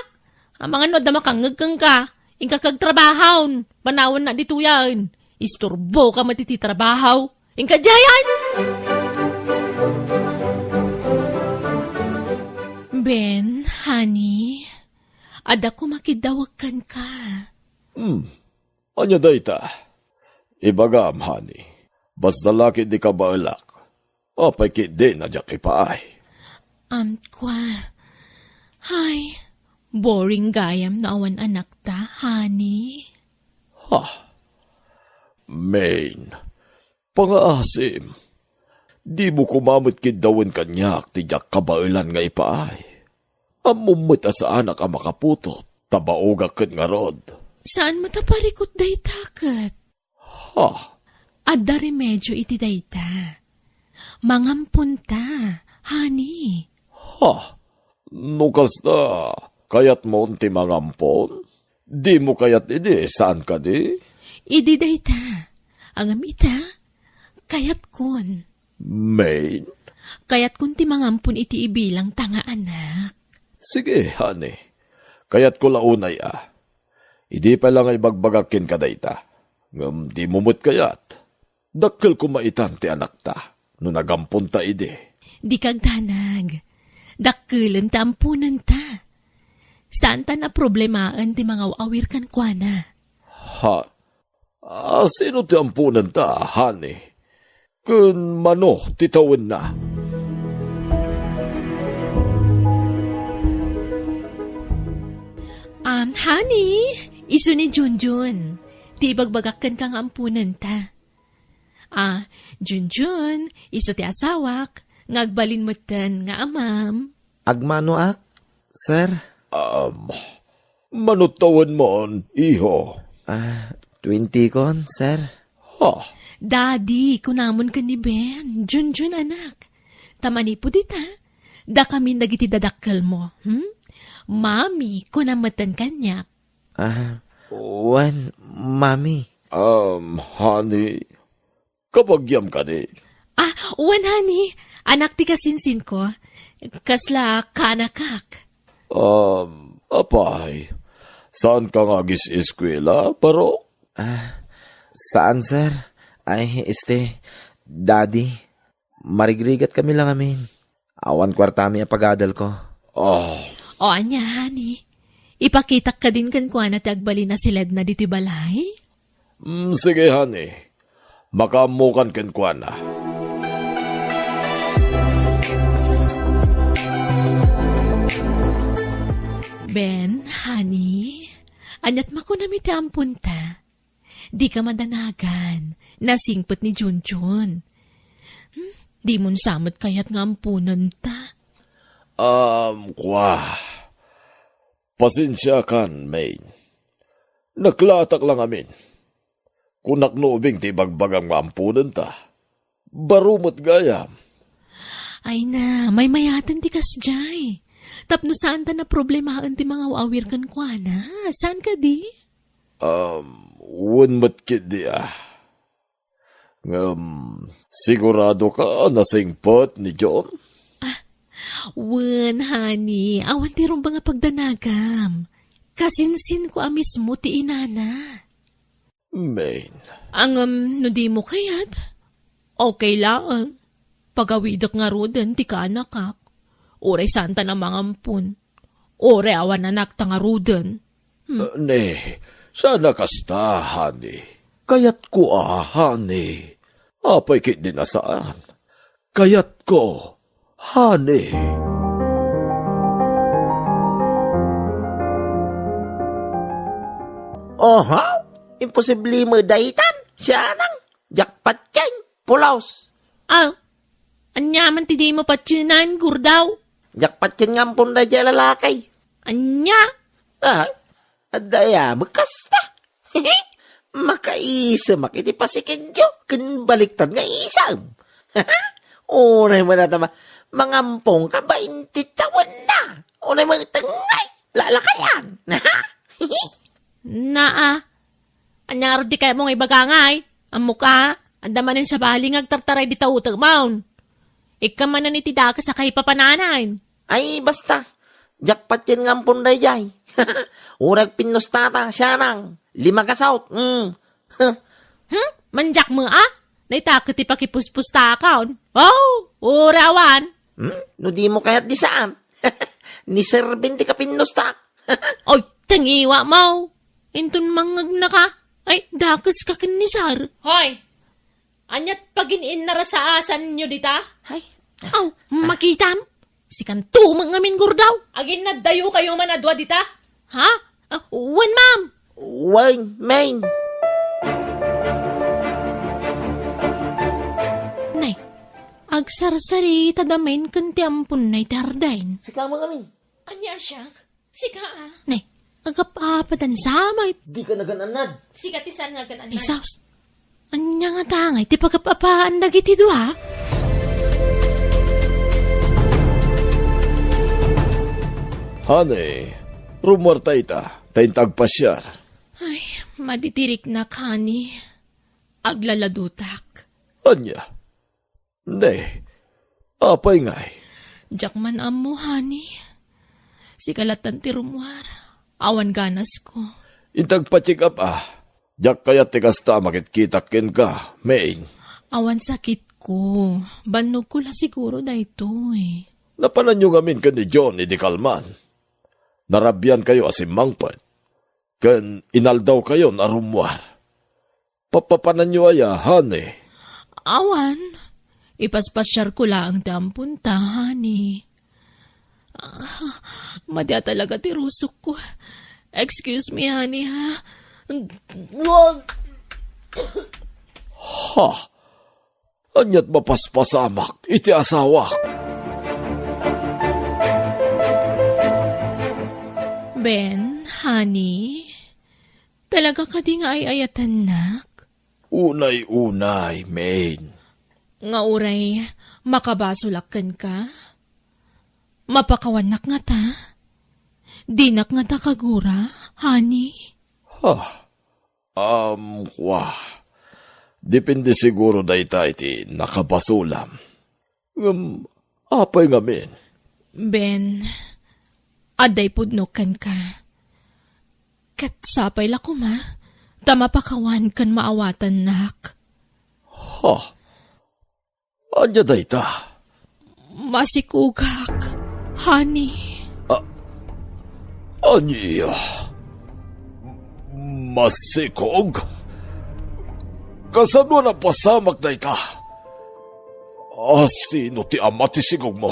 Amangan no adda makangngeg kenka. Inka kagtrabahon. Panawanna ditoyen. Isturboka met iti trabaho. Inka diayen! Ben, honey, adda koma kiddawek kenka. Hmm. Ania dayta? Ibagam, honey. Basta la ketdi kabaelak. Apay ketdi a diak ipaay? Am, kua. Hay, boring gayam no awan anakta, honey. Ha? Maine, pangaasim. Dimo koma met kiddawen kaniak ti diak kabaelan nga ipaay. Ammom met a saanak a makaputot, ta baogak ket ngarud. Saan met a parikut dayta ket? Ha? Adda remedio iti dayta. Mangamponta, honey. Ha? No kasta, kayatmon ti mangampon? Dimo kayat idi, saan kadi? Idi dayta. Ngem ita, kayatkon. Maine? Kayatkon ti mangampon iti ibilangta nga anak. Sige, honey. Kayatko la unay a. Idi pay la nga ibagbagak kenka dayta. Ngem dimo met kayat. Dakkel koma itan ti anakta no nagamponta idi. Dika agdanag. Dakkelen ti amponenta. Saanta a problemaen ti mangaw-awir kenkuana. Ha? A, sino ti amponenta, honey? Ken mano ti tawenna? Um, honey, isu ni Junjun. Ti ibagbagak kenka nga amponenta. Ah, Junjun, isu ti asawak, nga agbalin metten nga amam. Agmanoak, sir? Um, mano tawenmon, iho? Ah, twenty kon, sir. Ha? Daddy, kunamon ken ni Ben, Junjun anak. Ta manipud ita, dakamin dagiti dadakkelmo, hmm? Mami, kunam metten kaniak. Ah, wen, Mami. Um, honey, kabagiam kadi? Ah, wen, honey. Anak ti kasinsinko. Kasla kaanakak. Um, apay, saanka nga agis-eskuela, barok? Ah, saan, sir. Ay, este, Daddy, marigrigat kami la ngamin. Awan kuartami a pagadelko. Ah. O, ania, honey? Ipakitak kadin kenkuana ti agbalin a siledna ditoy balay? Mm, sige, honey. Makaammokan kenkuana. Ben, honey, aniat makunam iti amponta? Dika madanagan. Nasingpet ni Junjun. Hmm? Dimon sa met kayat nga amponenta? Um, kwa. Pasensiakan, Maine. Naklaatak la ngamin. Kunak no ubing ti ibagbagam nga amponenta. Baro met gayam. Ay na, maymayaten ti kasdiay. Tapno saanta a problemaen ti mangaw-awir kenkuana. Saan kadi? Um, wen met ketdi a. Ngem, siguradoka a nasingpet ni John? Ah, wen, honey. Awan ti rumbeng a pagdanagam. Kasinsinko a mismo ti inana. Maine. Ngem, no dimo kayat, okay laeng. Pagawidek ngaruden ti kaanakak. Uray saanta a mangampon. Uray awan anakta ngaruden. Hmm. Eh, ne, saan a kasta, honey. Kayatko a, honey. Apay ketdi a saan? Kayatko, honey. Oho, imposible met daytan. Sianang, diak patien, pulos. Ah, ania man ti dimo patienan, Gurdaw? Diak patien nga ampon daydiay a lalaki. Ania? Ah, adda aya met kasta. Makaisemak iti pasikidyo ken baliktad nga isem. Unay met a ta ma-, mangampon ka bainti tawenna. Unay met ngay, lalakayan. Naa, ania ngarud ti kayatmo nga ibaga ngay? Ammok a, adda manen sabali nga agtartaray dita utekmon. Ikkan manen iti dakes a kaipapananayen. Ay, basta. Diak patien nga ampon daydiay. Uray agpinnustata, sianang. Lima gasut. Mm. Huh? Hmm? Mandiak met a? Naitak ti pakipuspustakon. Oh, uray awan. Hmm? No dimo kayat di saan? Ni Sir Ben ti kapinnustak. Oy, tangiwa mo. Inton mangngegnaka. Ay, dakes ka ken ni Sir. Hoy, aniat pagin-innarasaasanyo dita? Ay. Aw, makitam? Sikan tumeng ngamin, Gurdaw. Aginnaddayo kayo man a dua dita? Ha? Ah, wen, ma'am. Wen, Maine. Nay, agsarsarita da Maine ken ti amponna iti Ardain. Sika man ngamin. Ania siak? Sika a. Nay, agap-apadan sa met. Dika nagan-annad. Sika ti saan nga agan-annad. Ay, sus. Ania ngata ngay ti pagap-apaan dagiti dua? Honey, rumuarta ita, ta inta agpasiar. Ay, madidiriknak, honey. Aglaladutak. Ania? Ne, apay ngay? Diak man ammo, honey. Sika lattan ti rumuar. Awan ganasko. Inta agpa-check up a. Diak kayat ti kasta a makitkitak kenka, Maine. Awan sakitko. Bannogko la siguro daytoy. Napananyo ngamin ken ni John idi kalman. Narabiankayo a simmangpet, ken inaldawkayon a rummuar. Papapananyo aya, honey? Awan. Ipaspasiarko laeng ti amponta, honey. Ah, madi a talaga ti rusokko. Excuse me, honey, ha? Wag. Ha? Ania't mapaspasamak iti asawak? Ben, honey, talaga kadi nga ay-ayatennak? Unay-unay, Maine. Nga uray makabasolak kenka? Mapakawannak ngata? Dinak ngata kagura, honey? Ha? Um, kwa. Depende siguro dayta iti nakabasolam. Ngem, apay ngamin? Ben, adday pudno kenka. Ket sapay la koma, ta mapakawan ken maawatannak. Ha? Ania dayta? Masikogak, honey. A-, ania? Masikog? Kasano a napasamak dayta? A, sino ti ama ti sikogmo?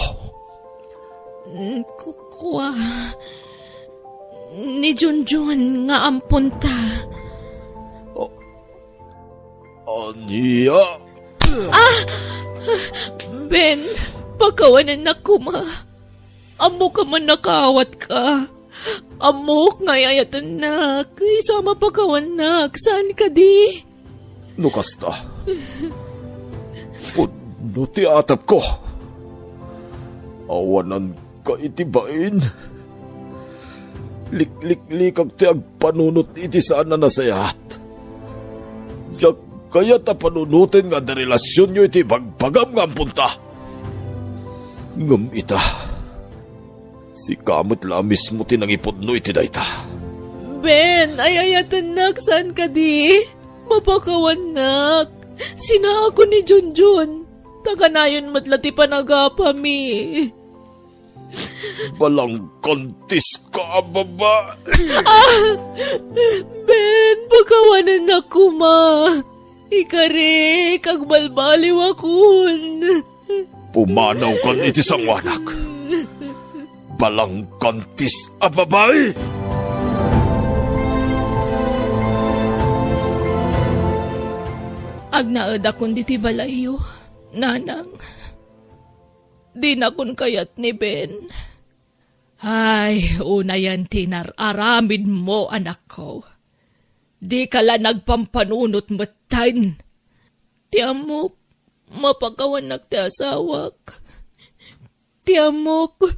Mm, ku-, kua, ni Junjun nga amponta. A-, ania? Ah! Ben, pakawanennak koma. Ammok a mannakaawat ka. Ammok nga ay-ayatennak. Isu a mapakawannak. Saan kadi? No kasta, pudno ti atepko. Awananka iti bain. Likliklikak ti agpanunot iti saan a nasayaat. Diak kayat a panunoten nga adda relasionyo iti ibagbagam nga amponta. Ngem ita, sika met la a mismo ti nangipudno iti dayta. Ben, ay-ayatennak, saan kadi? Mapakawannak. Sinaako ni Junjun. Ta kanayon met la ti panagapami. Balangkantis ka a babai. Ah! Ben, pakawanennak koma. Ikarik, agbalbaliwakon. Pumanawkan iti sangoanak. Balangkantis a babai! Agnaedakon ditoy balayyo, nanang. Dinakon kayat ni Ben. Ay, unayen ti inar-aramidmo, anakko. Dika la nagpampanunot metten. Ti ammok, mapakawannak ti asawak. Ti ammok,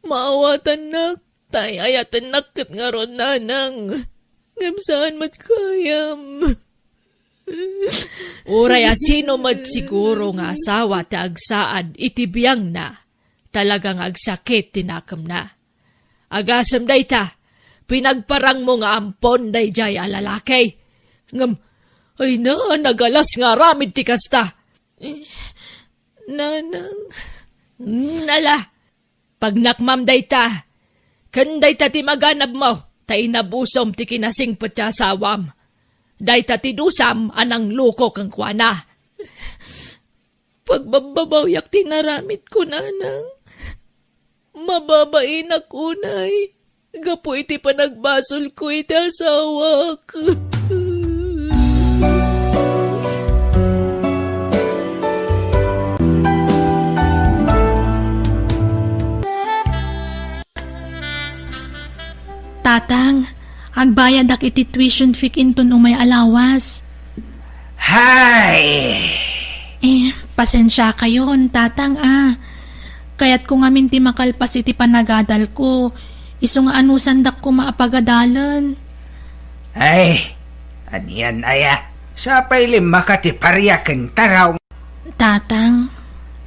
maawatannak, ta ay-ayatennak ket ngarud, nanang. Ngem saan met gayam. Uray a sino met siguro nga asawa ti agsaad iti biangna, talaga nga agsakit ti nakemna. Agasem dayta, pinagparangmo nga ampon daydiay a lalaki. Ngem, ay na, nagalas nga aramid ti kasta. Eh, nanang. Nala, pagnakmam dayta. Ken dayta ti maganabmo, ta inabusom ti kinasingpet ti asawam. Dayta ti dusam a nangloko kenkuana. Pagbabbabawiak ti naramidko, nanang. Mababainak unay gapu iti panagbasolko iti asawak. Tatang, agbayadak iti tuition fee inton umay a lawas. Hay! Eh, pasensiakayon, Tatang, a. Kayatko ngamin ti makalpas iti panagadalko. Isu nga anusandak koma a pagadalen. Ay, anian aya? Sapay limmaka ti paria ken taraw. Tatang.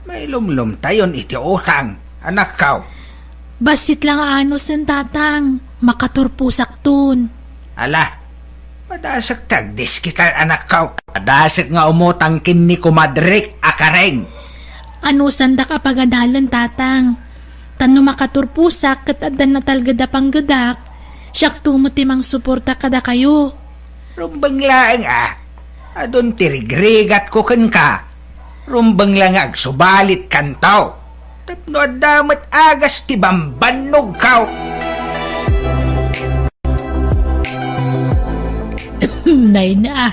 Mailumlomtayon iti utang, anakko. Bassit la nga anusen, Tatang. Makaturposakton. Ala, Padasek ti agdiskitar, anakko. Padasek nga umutang ken ni kumadrek a Karen. Anusandak a pagadalen, tatang. Ta no makaturposak ket adda natalged a panggedak, siakto met ti mangsuporta kadakayo. Rumbeng laeng a, adun ti rigrigatko kenka. Rumbeng la nga agsubalitkanto. Tapno adda met agas ti bambannogko. Nay na,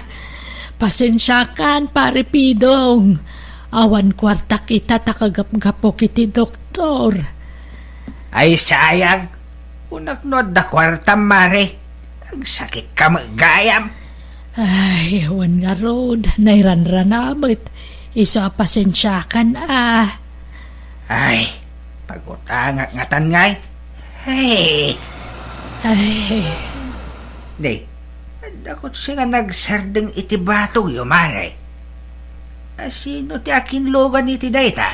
pasensiakan, Pare Pidong. Awan kuartak ita ta kagapgapok iti doktor. Ay, sayang. Kunak no adda kuartam, Mare. Agsakitka met gayam. Ay, wen ngarud, nairanrana met. Isu a pasensiakan a. Ay, pagutangak ngatan ngay. Ay. Ay. Di, adda kotse nga nagsardeng iti batogyo, Mare. A, sino ti akinlugan iti dayta?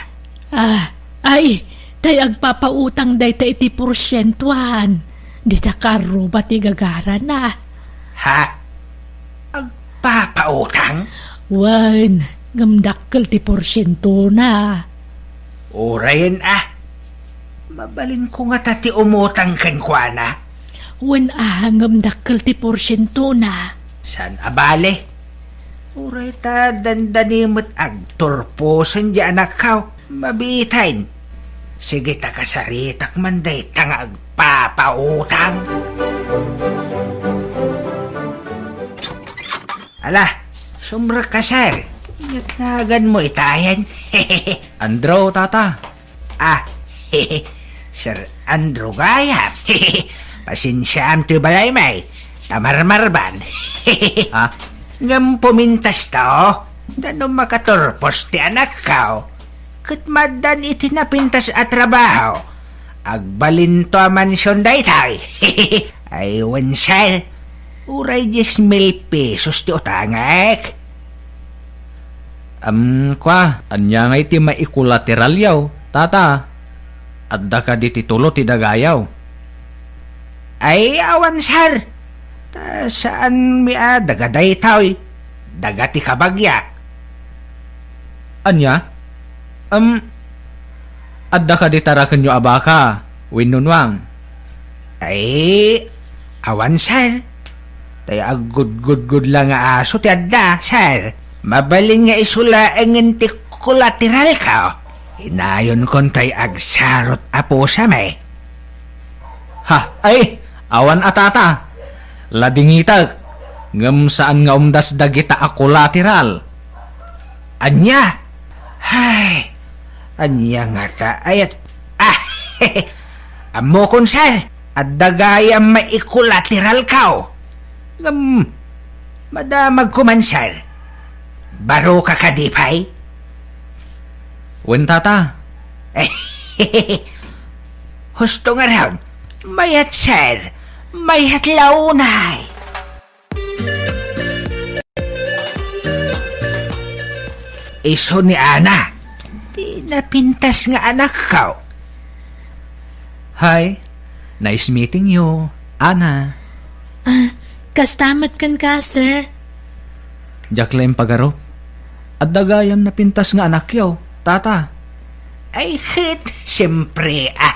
Ah, ay, tay agpapautang dayta iti porsientuan. Dita karruba ti gagarana. Ha? Agpapautang? Wen, ngem dakkel ti porsientona. Urayen a. Mabalinko ngata ti umutang kenkuana. Wen a, ngem dakkel ti porsientona. Saan a bale? Uray ta dandani met agturposen diay anakko. Mabiiten. Sige ta kasaritak man dayta nga agpapautang. Ala, sumrekka, sir. Inyat naganmo itayen. Andrew, tata. Ah, Sir Andrew gayam. Pasensiaam ti balay, may. Ta marmarban. Ha? Ngem pumintas ta, o. Ta no makaturpos ti anakko, ket maaddan iti napintas a trabaho, agbalinto a mansion daytoy. Ay, wen, sir. Uray dies mil pesos ti utangek. Am, kua, ania ngay ti maikolateralyo, tata? Adda kadi ti tulo ti dagayo? Ay, awan, sir. Ta saanmi a daga daytoy. Daga ti kabagiak. Ania? Am, adda kadi tarakenyo a baka wenno nuang? Ay, awan, sir. Tay aggudgudgud la nga aso ti adda, sir. Mabalin nga isu laengen ti kolateralko. Inayonkon tay agsarot a pusami. Ha, ay, awan a, tata. Ladingitek, ngem saan nga umdas dagita a kolateral. Ania? Hay, ania ngata, ayat? Ah, ammokon, sir. Adda gayam maikolateralko. Ngem, madamagko man, sir. Baroka kadi pay? Wen, tata. Husto ngarud, mayat, sir. Mayat la unay. Isu ni Ana, ti napintas nga anakko. Hi, nice meeting you, Ana. Ah, kasta met kenka, sir? Diak la impagarup. Adda gayam napintas nga anakyo, tata. Ay, ket, siyempre, ah.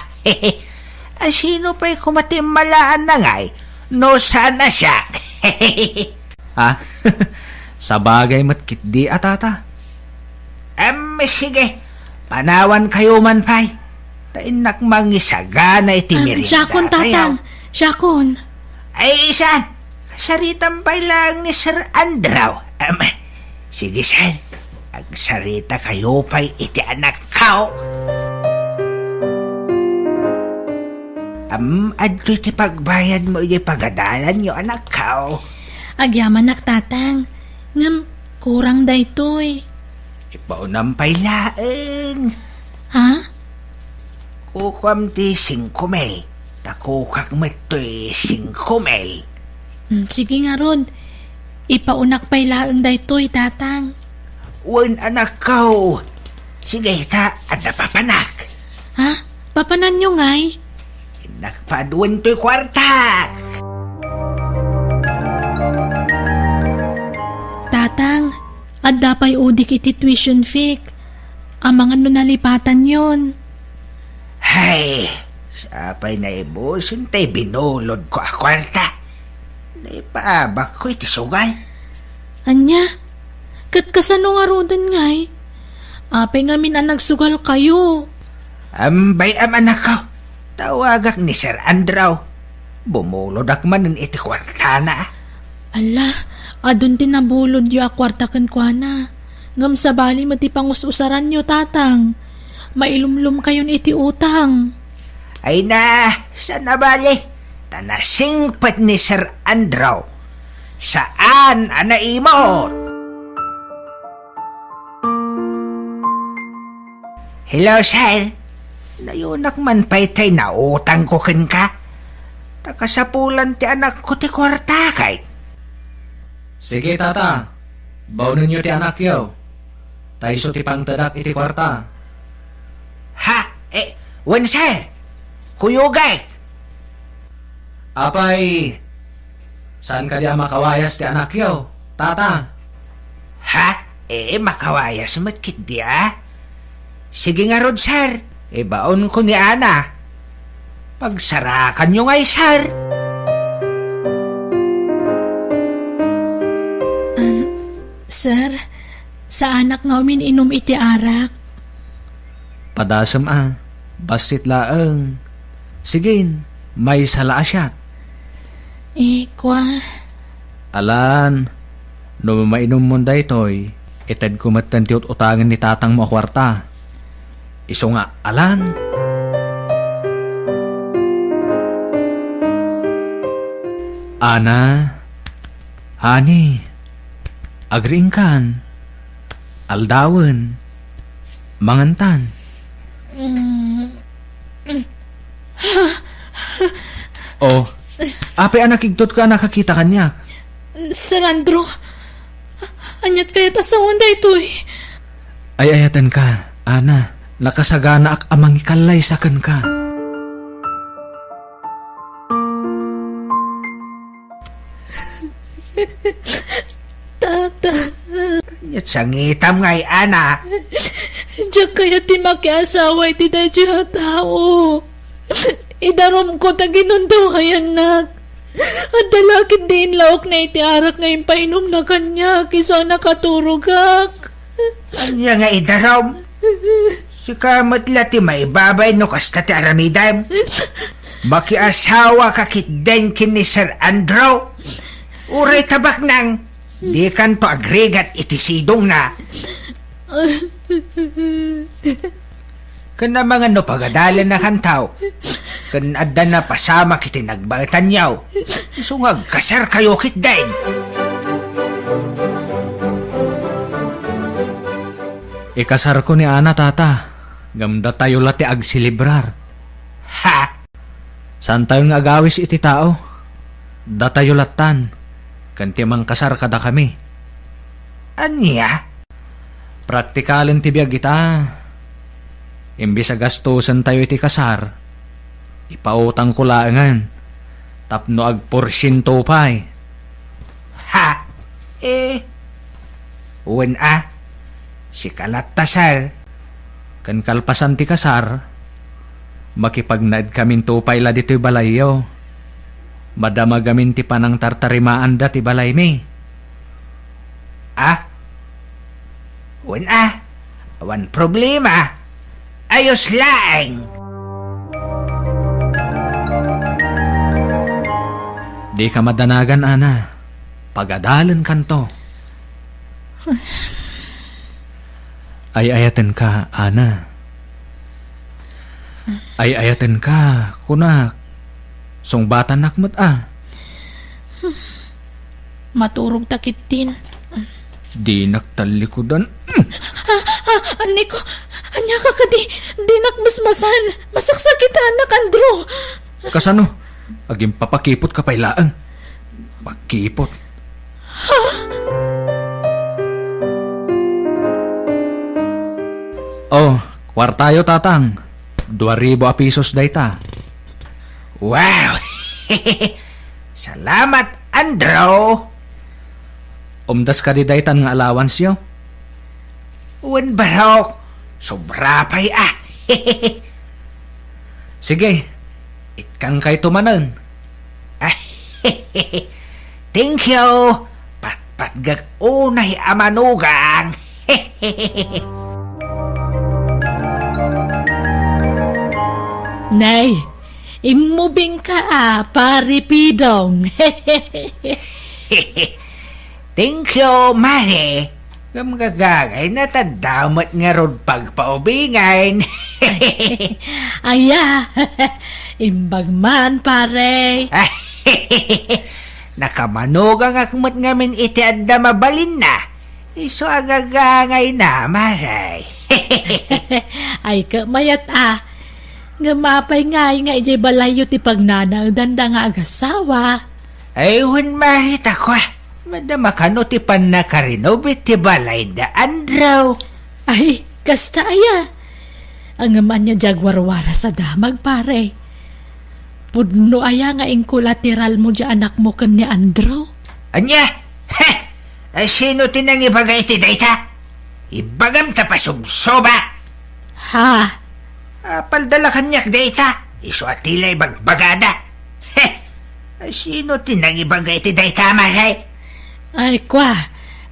A, sino pay koma ti immalaan na ngay no saan a siak? Ha? Sabagay met ketdi a, tata. Em, sige, panawankayo man pay. Ta innak mangisagana iti Em, merienda siakon, tayo. Tatang. Siakon. Ay, saan? Kasaritam pay laeng ni Sir Andrew. Em, sige, sir. Agsaritakayo pay iti anakko. Am, adtoy ti pagbayadmo iti pagadalanyo, anakko. Agyamanak, tatang. Ngem, kurang daytoy. Ipaunam pay laeng. Ha? Kukuam ti singko mil. Ta kukak met toy singko mil. Hmm, sige ngarud. Ipaunak pay laeng daytoy, tatang. Wen, anakko. Sige, ta adda papanak. Ha? Papananyo ngay? Innak paaduen toy kuartak. Adda pay udik iti tuition fee. Amangan no nalipatanyon. Hay, sapay naibuson tay binulodko a kuarta. Naipaabakko iti sugal. Ania? Ket kasano ngaruden ngay? Apay ngamin a nagsugalkayo? Ambay-am, anakko. Tawagak ni Sir Andrew. Bumulodak manen iti kuartana. Ala, adun ti nabulodyo a kuarta kenkuana. Ngem sabali met ti pangus-usaranyo, Tatang. Mailumlomkayon iti utang. Ay na, saan a bali? Ta nasingpet ni Sir Andrew. Saan a naimot? Hello, sir. Nayunak man pay tay nautangko kenka. Ta kasapulan ti anakko ti kuarta, kay. Sige, tata. Baonenyo ti anakyo. Ta isu ti pangtedak iti kuarta. Ha? Eh, wen, sir. Kuyogek. Apay, saan kadi a makawayas ti anakyo, tata? Ha? Eh, makawayas met ketdi a. Sige ngarud, sir. Ibaonko ni Ana. Pagsarakanyo ngay, sir. Um, sir, saanak nga umin-inom iti arak. Padasem a, bassit laeng. Sigin, maysa la a siak. Eh, kua. Alan, no mainummon daytoy, itedko metten ti ut-utangen ni tatangmo a kuarta. Isu nga, alan. Ana, Honey, agriingkan. Aldawen. Mangantan. Mm. Oh, apay a nakigtot ka a nakakita kaniak? Sir Andrew, aniat kayat a sawen daytoy? Ay-ayatenka, Ana. Nakasaganaak a mangikallaysa kenka. Tata. Ket sangitam ngay, Ana. Diak kayat ti makiasawa iti daytoy a tao. Idarumko ta ginundawayannak. Adda la ketdi inlaokna iti arak nga impainomna kaniak, isu a nakaturogak. Ania nga idarum? Sika met la ti maibabay no kasta ti aramidem. Makiasawa ka ketdin ken ni Sir Andrew. Uray ta baknang, dikanto agrigat iti sidongna. Ken amangan no pagadalennakanto, ken adda napasamak iti nagbaetanyo, isu nga agkasarkayo ketdin. Ikasarko ni Ana, tata, ngem datayo la ti agselebrar. Ha? Saantayon nga agawis iti tao. Datayo lattan, ken ti mangkasar kadakami. Ania? Praktikalen ti biag ita. Imbes a gastosentayo iti kasar, ipautangko laengen tapno agporsiento pay. Ha? Eh, wen a, sika latta, sir. Ken kalpasan ti kasar, makipagnaedkaminto pay la ditoy balayyo. Madamagamin ti panangtartarimaanda ti balaymi. Ah? Wen a, awan problema. Ayos laeng. Dika madanagan, Ana. Pagadalenkanto. Ay-ayatenka, Ana. Ay-ayatenka, kunak. Sungbatannak met a. Maturog ta ketdin. Dinak tallikudan. Ah, ah, anniko, ania ka kadi? Dinak masmasan. Masaksakitanak, Andrew. Kasano? Agimpapakipot ka pay laeng. Pakipot. Oh, kuartayo, tatang. Dua ribu a pisos dayta. Wow! Salamat, Andrew! Umdas kadi daytan nga allowanceyo? Wen, barok, sobra pay a. Sige, ikkankayto manen. Thank you. Patpatgek unay a manugang. Nay, immubingka a, Pare Pidong. Thank you, Mare. Ngem gagangayna ta adda met ngarud pagpaubingan. Aya, imbag man, pare. Nakamanugangak met ngamin iti adda mabalinna. Isu a gagangayna, Mare. Ay, ket mayat a. Ngem apay ngay nga idiay balayyo ti pagnanaedanda nga agasawa? Ay, wen, Mare, ta kua, madama kano ti pannakarinobit ti balayda, Andrew? Ay, kasta aya. Ngem ania diay agwarwaras a damag, pare? Pudno aya nga inkolateralmo diay anakmo ken ni Andrew? Ania? He! Ay, sino ti nangibaga iti dayta? Ibagam ta pasubsoba! Ha? Apalda la kaniak dayta, isu a ti la ibagbagada. He! Sino ti nangibaga iti dayta, Mare? Ay, kua.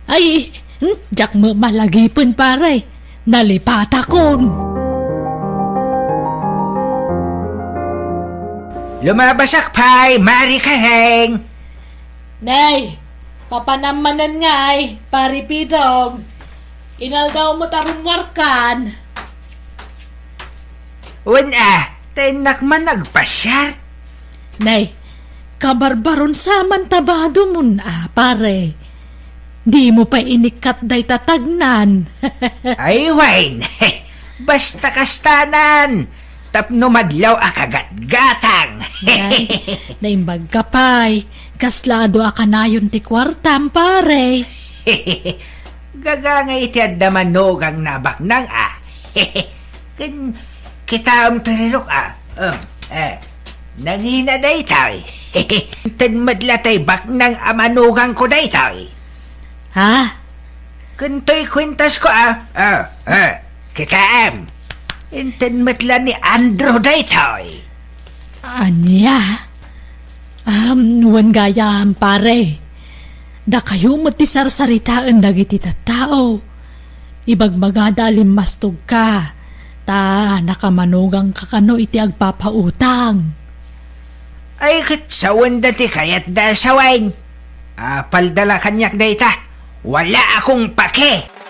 Ay, hmm, diak met malagipen, pare. Nalipatakon. Lumabasak pay, Mare Kareng. Nay, papanam manen ngay, Pare Pidong. Inaldaw met a rummuarkan. Wen a, ta innak man agpasiar. Nay, kabarbaron sa man ta badomon a, pare. Dimo pay inikkat dayta tagnan. Ay, wen. Basta kastanan. Tapno madlaw a kagatgatang. Nay, naimbagka pay. Kasla adu a kanayon ti kuartam, pare. Gagangay iti adda manugangna a baknang a. Ken kitaem ti rirok a. Um, eh, nangina daytoy. Inted met la tay baknang a manugangko daytoy. Ha? Ken toy kuentasko a. Ah, eh, kitaem. Inted met la ni Andrew daytoy. Ania? Um, wen gayam, pare. Dakayo met ti sarsaritaen dagiti tattao. Ibagbagada a limmastogka, ta nakamanugangka kano iti agpapautang. Ay, ket sawenda ti kayatda a sawen. Apalda la kaniak dayta. Wala akong pake.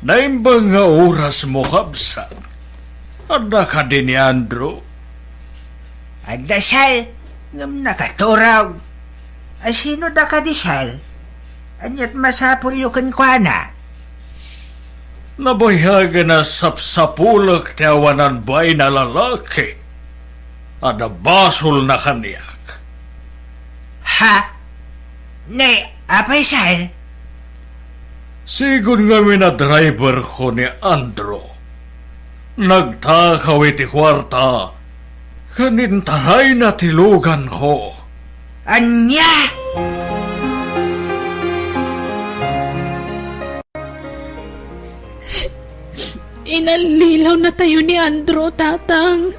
Naimbag nga orasmo, kabsat. Adda kadi ni Andrew? Adda, sir, ngem nakaturog. A, sino da kadi, sir? Aniat masapulyo kenkuana? Nabayagen a sapsapulek ti awanan bain a lalaki a nabasolna kaniak. Ha? Ne, apay, sir? Sigun ngamin a driverko ni Andrew. Nagtakaw iti kuarta ken intarayna ti luganko. Ania? Inallilawnatayo ni Andrew, Tatang.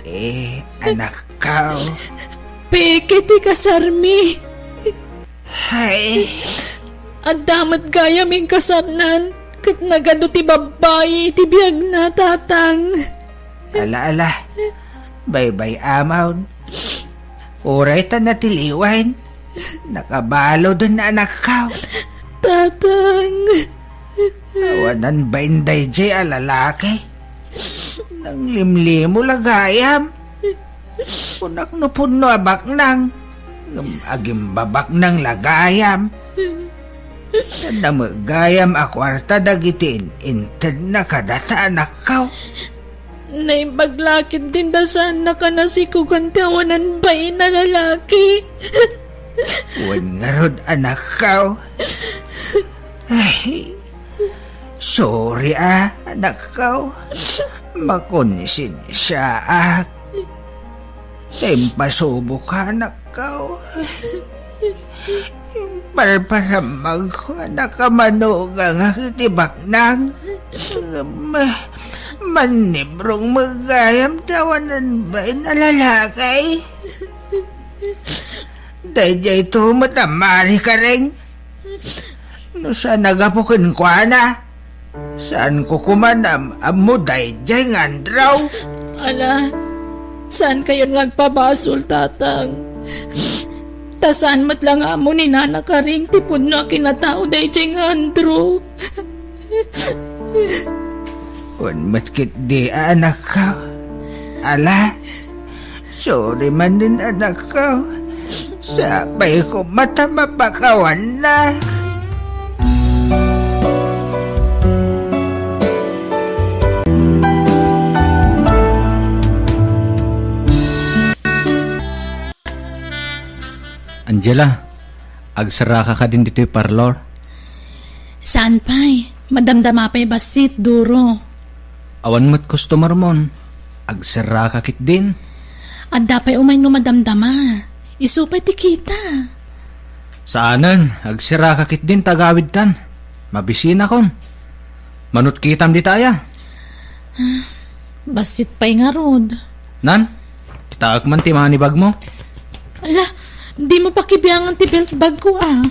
Eh, anakko. Peke ti kasarmi. Hay. Adda met gayam inkasarnan, ket nagadu ti babbai iti biagna, Tatang. Ala, ala. Baybay-amon. Uray ta natiliwan. Nakabaluden, anakko. Tatang. Awanan bain daydiay a lalaki. Nanglimlimo la gayam. Kunak no pudno a baknang. Ngem agimbabaknang la gayam. Adda met gayam a kuarta dagiti in-, intedna kadata, anakko. Naimbag la ketdin ta saannak a nasikogan ti awanan bain a lalaki. Wen ngarud, anakko. Ay, sorry a, anakko. Makonsensiaak. Ta impasuboka, anakko. Parparammagko a nakamanugang iti baknang. Ma-, mannibrong met gayam ti awanan bain a lalaki. Daydiay to met a marikaring. No saan a gapu kenkuana, saanko koma nga am-ammo daydiay nga Andrew. Ala, saankayon nga agpabasol, Tatang. Ta saan met la nga ammo ni Nana Karing ti pudno a kinatao daydiay nga Andrew. Wen met ketdi a anakko. Ala, sorry manen anakko. Sapay koma ta mapakawannak. Angela, agserraka kadin ditoy parlor? Saan pay? Madamdama pay bassit, Duro. Awan met customer mon. Agserraka ketdin. Adda pay umay no madamdama. Isu pay ti kita. Saanen, agserraka ketdin ta agawidtan. Mabisinakon. Manut kitam dita aya? Bassit pay ngarud. Nan, kitaek man ti manibagmo. Ala, dimo pakibiangan ti belt bagko, ah.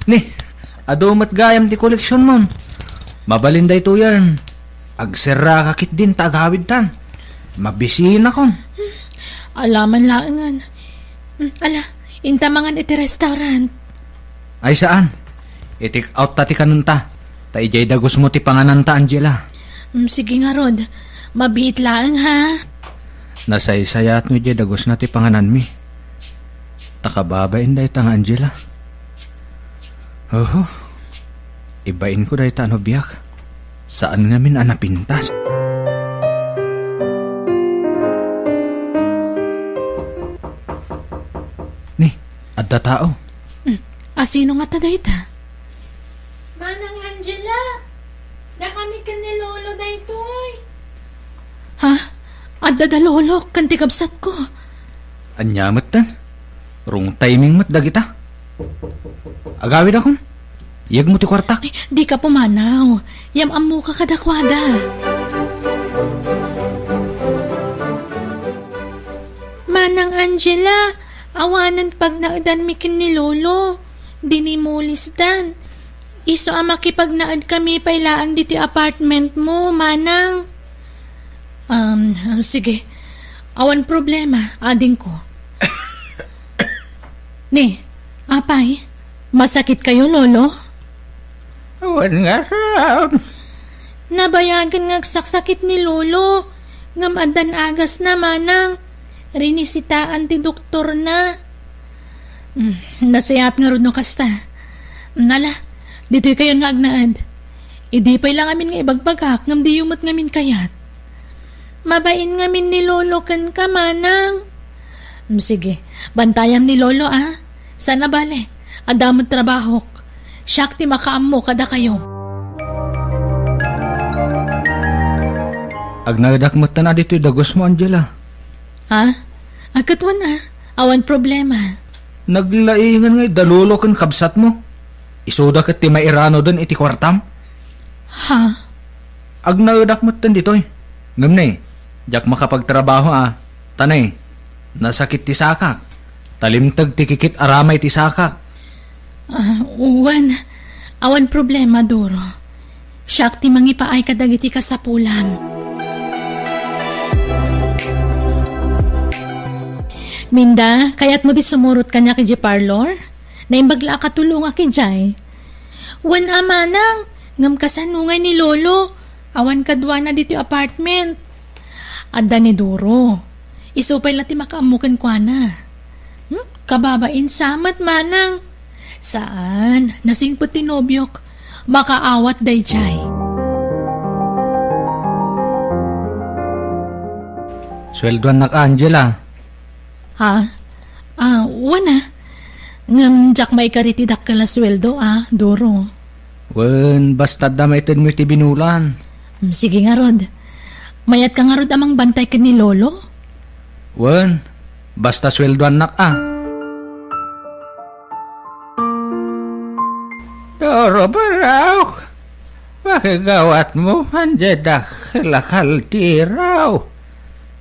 Ni, adu met gayam ti koleksionmon. Mabalin daytoyen. Agserraka ketdin ta agawidtan. Mabisinakon. Ala man laengen. Hmm, ala, inta mangan iti restaurant. Ay saan. I-take out ta ti kanenta. Ta idiay dagusmo ti pangananta, Angela. Mm, sige ngarud. Mabiit laeng, ha? Nasaysayaat no idiay dagusna ti pangananmi. Ta kababain dayta nga Angela. Oho. Ibainko dayta a nobiak. Saan ngamin a napintas. Ni, adda tao. Mm, asino ngata dayta? Manang Angela, dakami ken ni Lolo daytoy. Ha? Adda da Lolo ken ti kabsatko. Ania metten? Wrong timing met dagita. Agawidakon. Iyegmo ti kuartak. Ay, dika pumanaw. Yam-ammoka kadakuada. Manang Angela, awanen pagnaedanmi ken ni Lolo. Dinimulisdan. Isu a makipagnaedkami pay laeng ditoy apartment mo, Manang. Um, sige. Awan problema, adingko. Ni, apay, masakit kayo, Lolo? Awan ngarud. Nabayagen nga agsaksakit ni Lolo, ngem addan agasna, Manang. Rinisitaan ti doktorna. Hmm, nasayaat ngarud no kasta. Nala, ditoy kayon nga agnaed. Idi pay la ngamin nga ibagbagak, ngem diyo met ngamin kayat. Mabain ngamin ni Lolo kenka, Manang. Hmm, sige, bantayam ni Lolo, a. Saan a bale, adda met trabahok. Siak ti makaammo kadakayo. Agnaedak metten a ditoy dagusmo, Angela. Ha? Agkatwan a, awan problema. Naglaingan ngay da Lolo ken kabsatmo. Isuda ket ti mairanoden iti kuartam. Ha? Agnaedak metten ditoy. Ngem ne, diak makapagtrabaho a. Ta ne, nasakit ti sakak. Ta limteg ti kikit-aramay ti sakak. Ah, wen, awan problema, Duro. Siak ti mangipaay kadagiti kasapulam. Minda, kayatmo ti sumurot kaniak idiay parlor? Naimbag la a katulongak idiay. Wen a, Manang, ngem kasano ngay ni Lolo? Awan kaduana ditoy apartment. Adda ni Duro. Isu pay la ti makaammo kenkuana. Hmm? Kababain sa met, Manang. Saan, nasingpet ti nobiok. Makaawat daydiay. Sueldoannak, Angela. Ha? Ah, wen a. Ngem diak maikari ti dakkel a sueldo a, Duro. Wen, basta adda maitedmo iti binulan. Mm, sige ngarud. Mayatka ngarud a mangbantay ken ni Lolo? Wen, basta sueldoannak a. Uruberok, makigawatmo man diay dakkel a kaldero.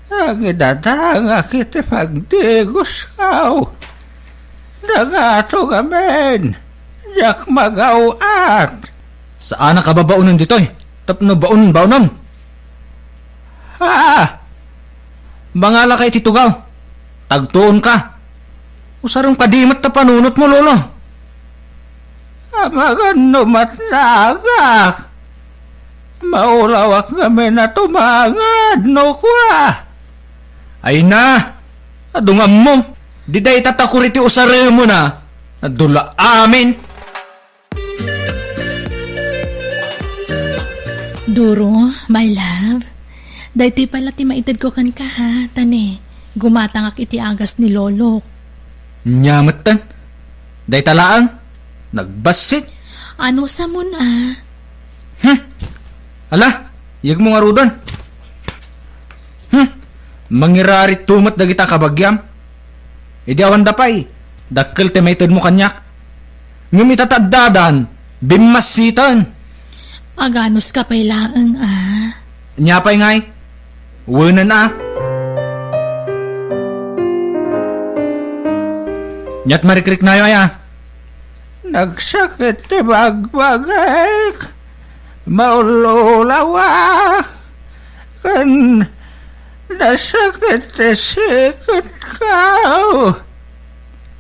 Agidadangak iti pagdigosko. Dagato ngamin, diak magaw-at. Saanak a babaonen ditoy tapno baon-baonem. Ha? Mangalaka iti tugaw. Tagtuonka. Usarem kadi met ta panunotmo, Lolo. Amangan no matnagak. Maulawak ngamin a tumangad no kua. Ay na, adu nga ammo. Di dayta takuri ti usaremon a. Adu la amin. Duro, my love. Daytoy pay la ti maitedko kenka, ha, ta ne, gumatangak iti agas ni Lolo. Nya metten. Dayta laeng. Nagbassit. Ano samon, a? Hmm. Ala, iyegmo ngaruden. Hmm. Mangiraritto met dagita kabagiam. Idi awanda pay, dakkel ti maitedmo kaniak. Ngem ita ta addadan, bimmassiten. Aganuska pay laeng, a. Nia pay ngay? Wenen a. Niat marikriknayo aya? Nagsakit ti bagbagik. Maululawak. Ken nasakit ti siketko.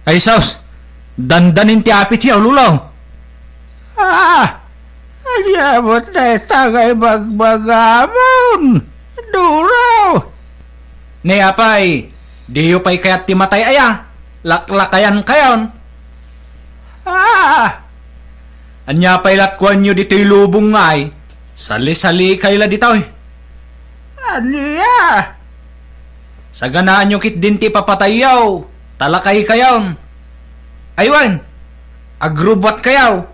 Ay sus! Dandanin ti apit yaw, Lolo. Ah! Ania met dayta nga ibagbagamon, Duro? Ne apay, diyo pay kayat ti matay aya? Laklakayankayon. Ah! Ania pay lat kuanyo ditoy lubong ngay? Sali-salikay la ditoy. Ania? Saganaanyo ketdin ti ipapatayyo, ta lakaykayon. Ay wen, agrubbuatkayo.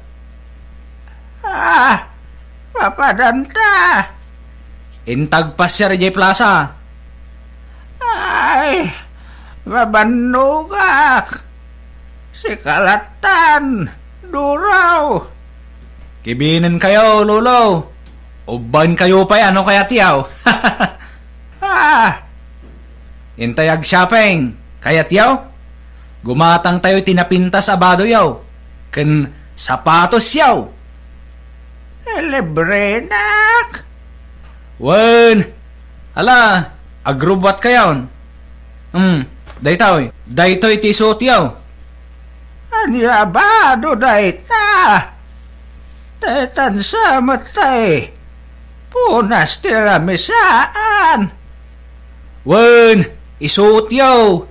Ah, mapadanta. Inta agpasiar idiay plasa. Ay, mabannogak. Sika lattan, Duro. Kibinenkayo, Lolo. Ubbaenkayo pay a no kayatyo. Ah! Intay agshopping. Kayatyo? Gumatangtayo iti napintas a badoyo ken sapatosyo. Ilibrenak? Wen. Ala, agrubbuatkayon. Hmm, daytoy. Daytoy ti isuotyo. Ania a bado dayta? Daytan sa met tay punas ti lamisaan. Wen, isuotyo.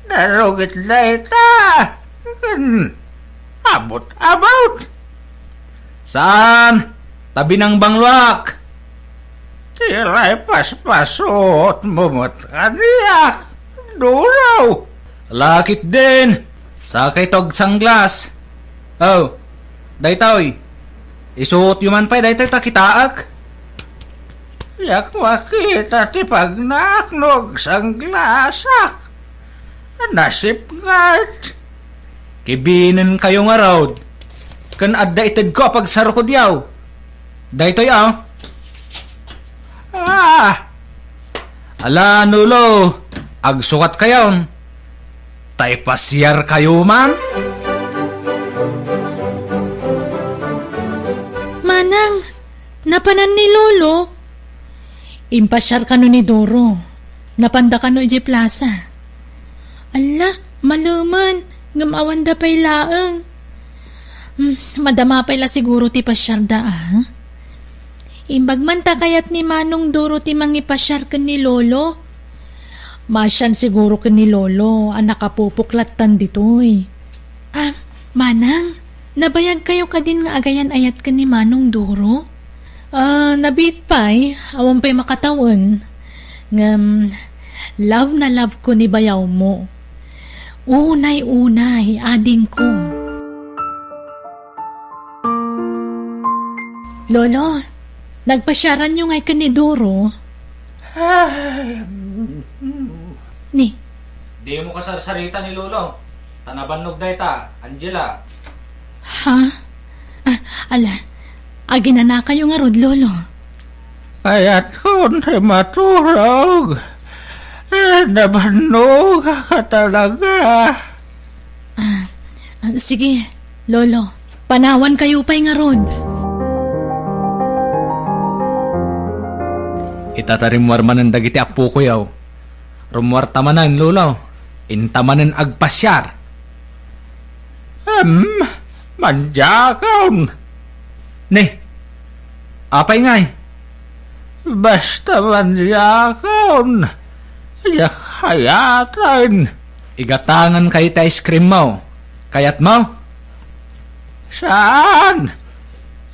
Narugit dayta. Ken abut-abut. Saan? Ta binangbangloak. Ti lay paspasuotmo met kaniak, Duro. Lakit din. Sakay tog sunglass. Oh, daytoy. Isuotyo man pay daytoy ta kitaek. Diak makita ti pagnaak no agsanglasak. Nasipnget. Kibinenkayo ngarud. Ken adda itedko a pagsarukodyo. Daytoy a. Ah! Ala, Lolo, agsukatkayon. Ta ipasiarkayo man. Manang, napanan ni Lolo? Impasiar kano ni Duro. Napanda kano idiay plasa. Alla, malemen, ngem awanda pay laeng. Hmm, madama pay la siguro ti pasiarda, a? Imbag man ta kayat ni Manong Duro ti mangipasiar ken ni Lolo. Masian siguro ken ni Lolo a nakapupok lattan ditoy. Ah, Manang, nabayagkayo kadin nga agayan-ayat ken ni Manong Duro? Ah, nabiit pay, awan pay makatawen. Ngem, love na love ko ni bayawmo. Unay-unay, adingko. Lolo, nagpasiaranyo ngay ken ni Duro? Ay, mm. Ni? Dimo kasarsarita ni Lolo. Ta nabannog dayta, Angela. Ha? Ala, aginanakayo ngarud, Lolo? Kayatkon ti maturog. Eh, nabannog ka talaga. Ah, ah, sige, Lolo. Panawankayo pay ngarud. Ita ta rimmuar manen dagiti appokoyo. Rummuarta manen, Lolo. Inta manen agpasiar. Em, mandiakon. Ni, apay ngay? Basta mandiakon. Diak kayaten. Igatangan kayo ti ice cream mo. Kayat mo? Saan?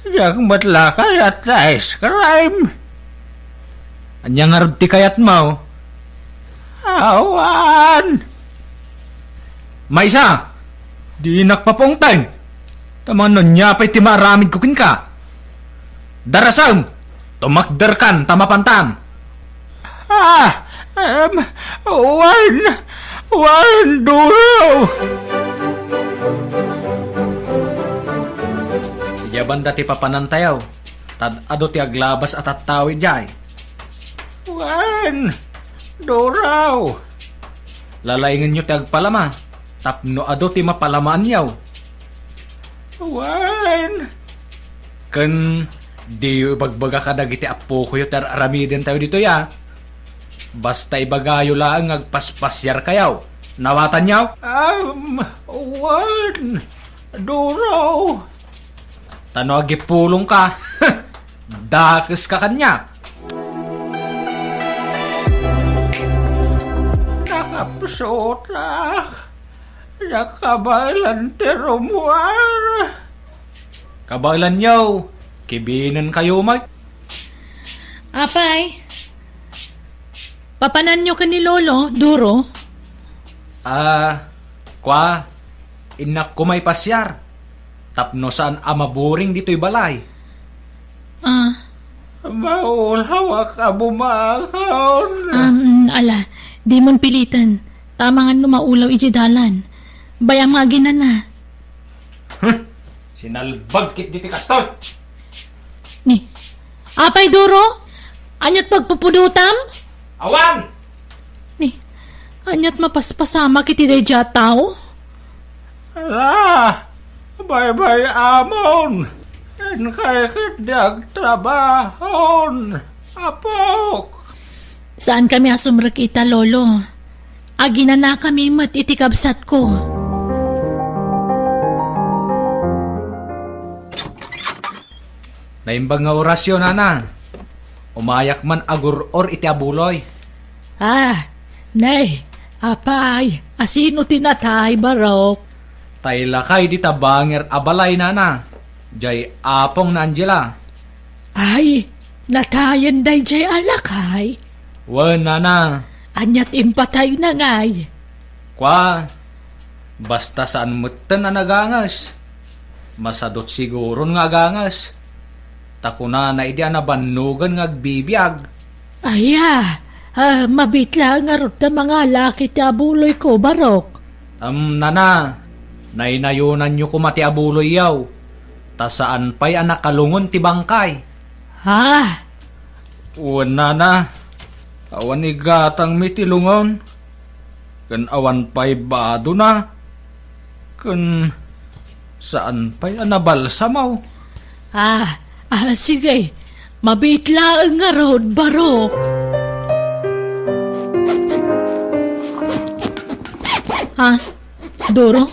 Diak met la kayat ti ice cream. Ania ngarud ti kayat mo? Awan. Maysa, dinak papaungteng. Ta mano ania pay ti maaramidko kenka? Darasem, tumakderkan ta mapantan. Ah, em, wen, wen, Duro. Idiay banda ti papanantayo, ta adu ti aglabas a tattao idiay. Wen, Duro. Lalaingenyo ti agpalama, tapno adu ti mapalamaanyo. Wen. Ken diyo ibagbaga kadagiti appokoyo ti ar-aramidentayo ditoy a. Basta ibagayo laeng nga agpaspasiarkayo. Nawatanyo? Am, wen, Duro. Ta no agipulongka, dakeska kaniak. Nakapsutak. Nakabaelan ti rummuar. Kabaelanyo, kibinenkayo met. Apay, papananyo ken ni Lolo, Duro? Ah, kua, innak koma ipasiar. Tapno saan a maburing ditoy balay. Ah. Maulawak a bumangon. Um, ala, dimon piliten. Tama nga no maulaw iti dalan. Bay-am nga aginana. Huh? Sinalbag ketdi ti kastoy. Ni, apay, Duro? Aniat pagpupudotam? Awan! Ni, aniat mapaspasamak iti daydiay a tao? Ala, baybay-amon. Inkay ketdi agtrabahon, apok. Saankami a sumrek ita, Lolo. Aginanakami met iti kabsatko. Naimbag nga orasyo, nana. Umayak man agur-or iti abuloy. Ah, nay, apay, a sino ti natay, barok? Tay lakay dita bangir a balay, nana. Jay apong na Angela. Ay, natayen dayjay a lakay? Wen, nana. Aniat impatayna ngay? Kua, basta saan metten a naganges. Masadut siguron nga aganges. Ta kunana idi a nabannogen nga agbibiag. Aya, ah, mabiit laeng ngarud ta mangalak iti abuloyko, barok. Em, nana, naynayonanyo koma ti abuloyyo, ta saan pay a nakalungon ti bangkay. Ah! Wen, nana, awan igatangmi ti lungon. Ken awan pay badona, ken saan pay a nabalsamo. Ah, ah, sige. Mabiit laeng ngarud, barok. Ah, Duro?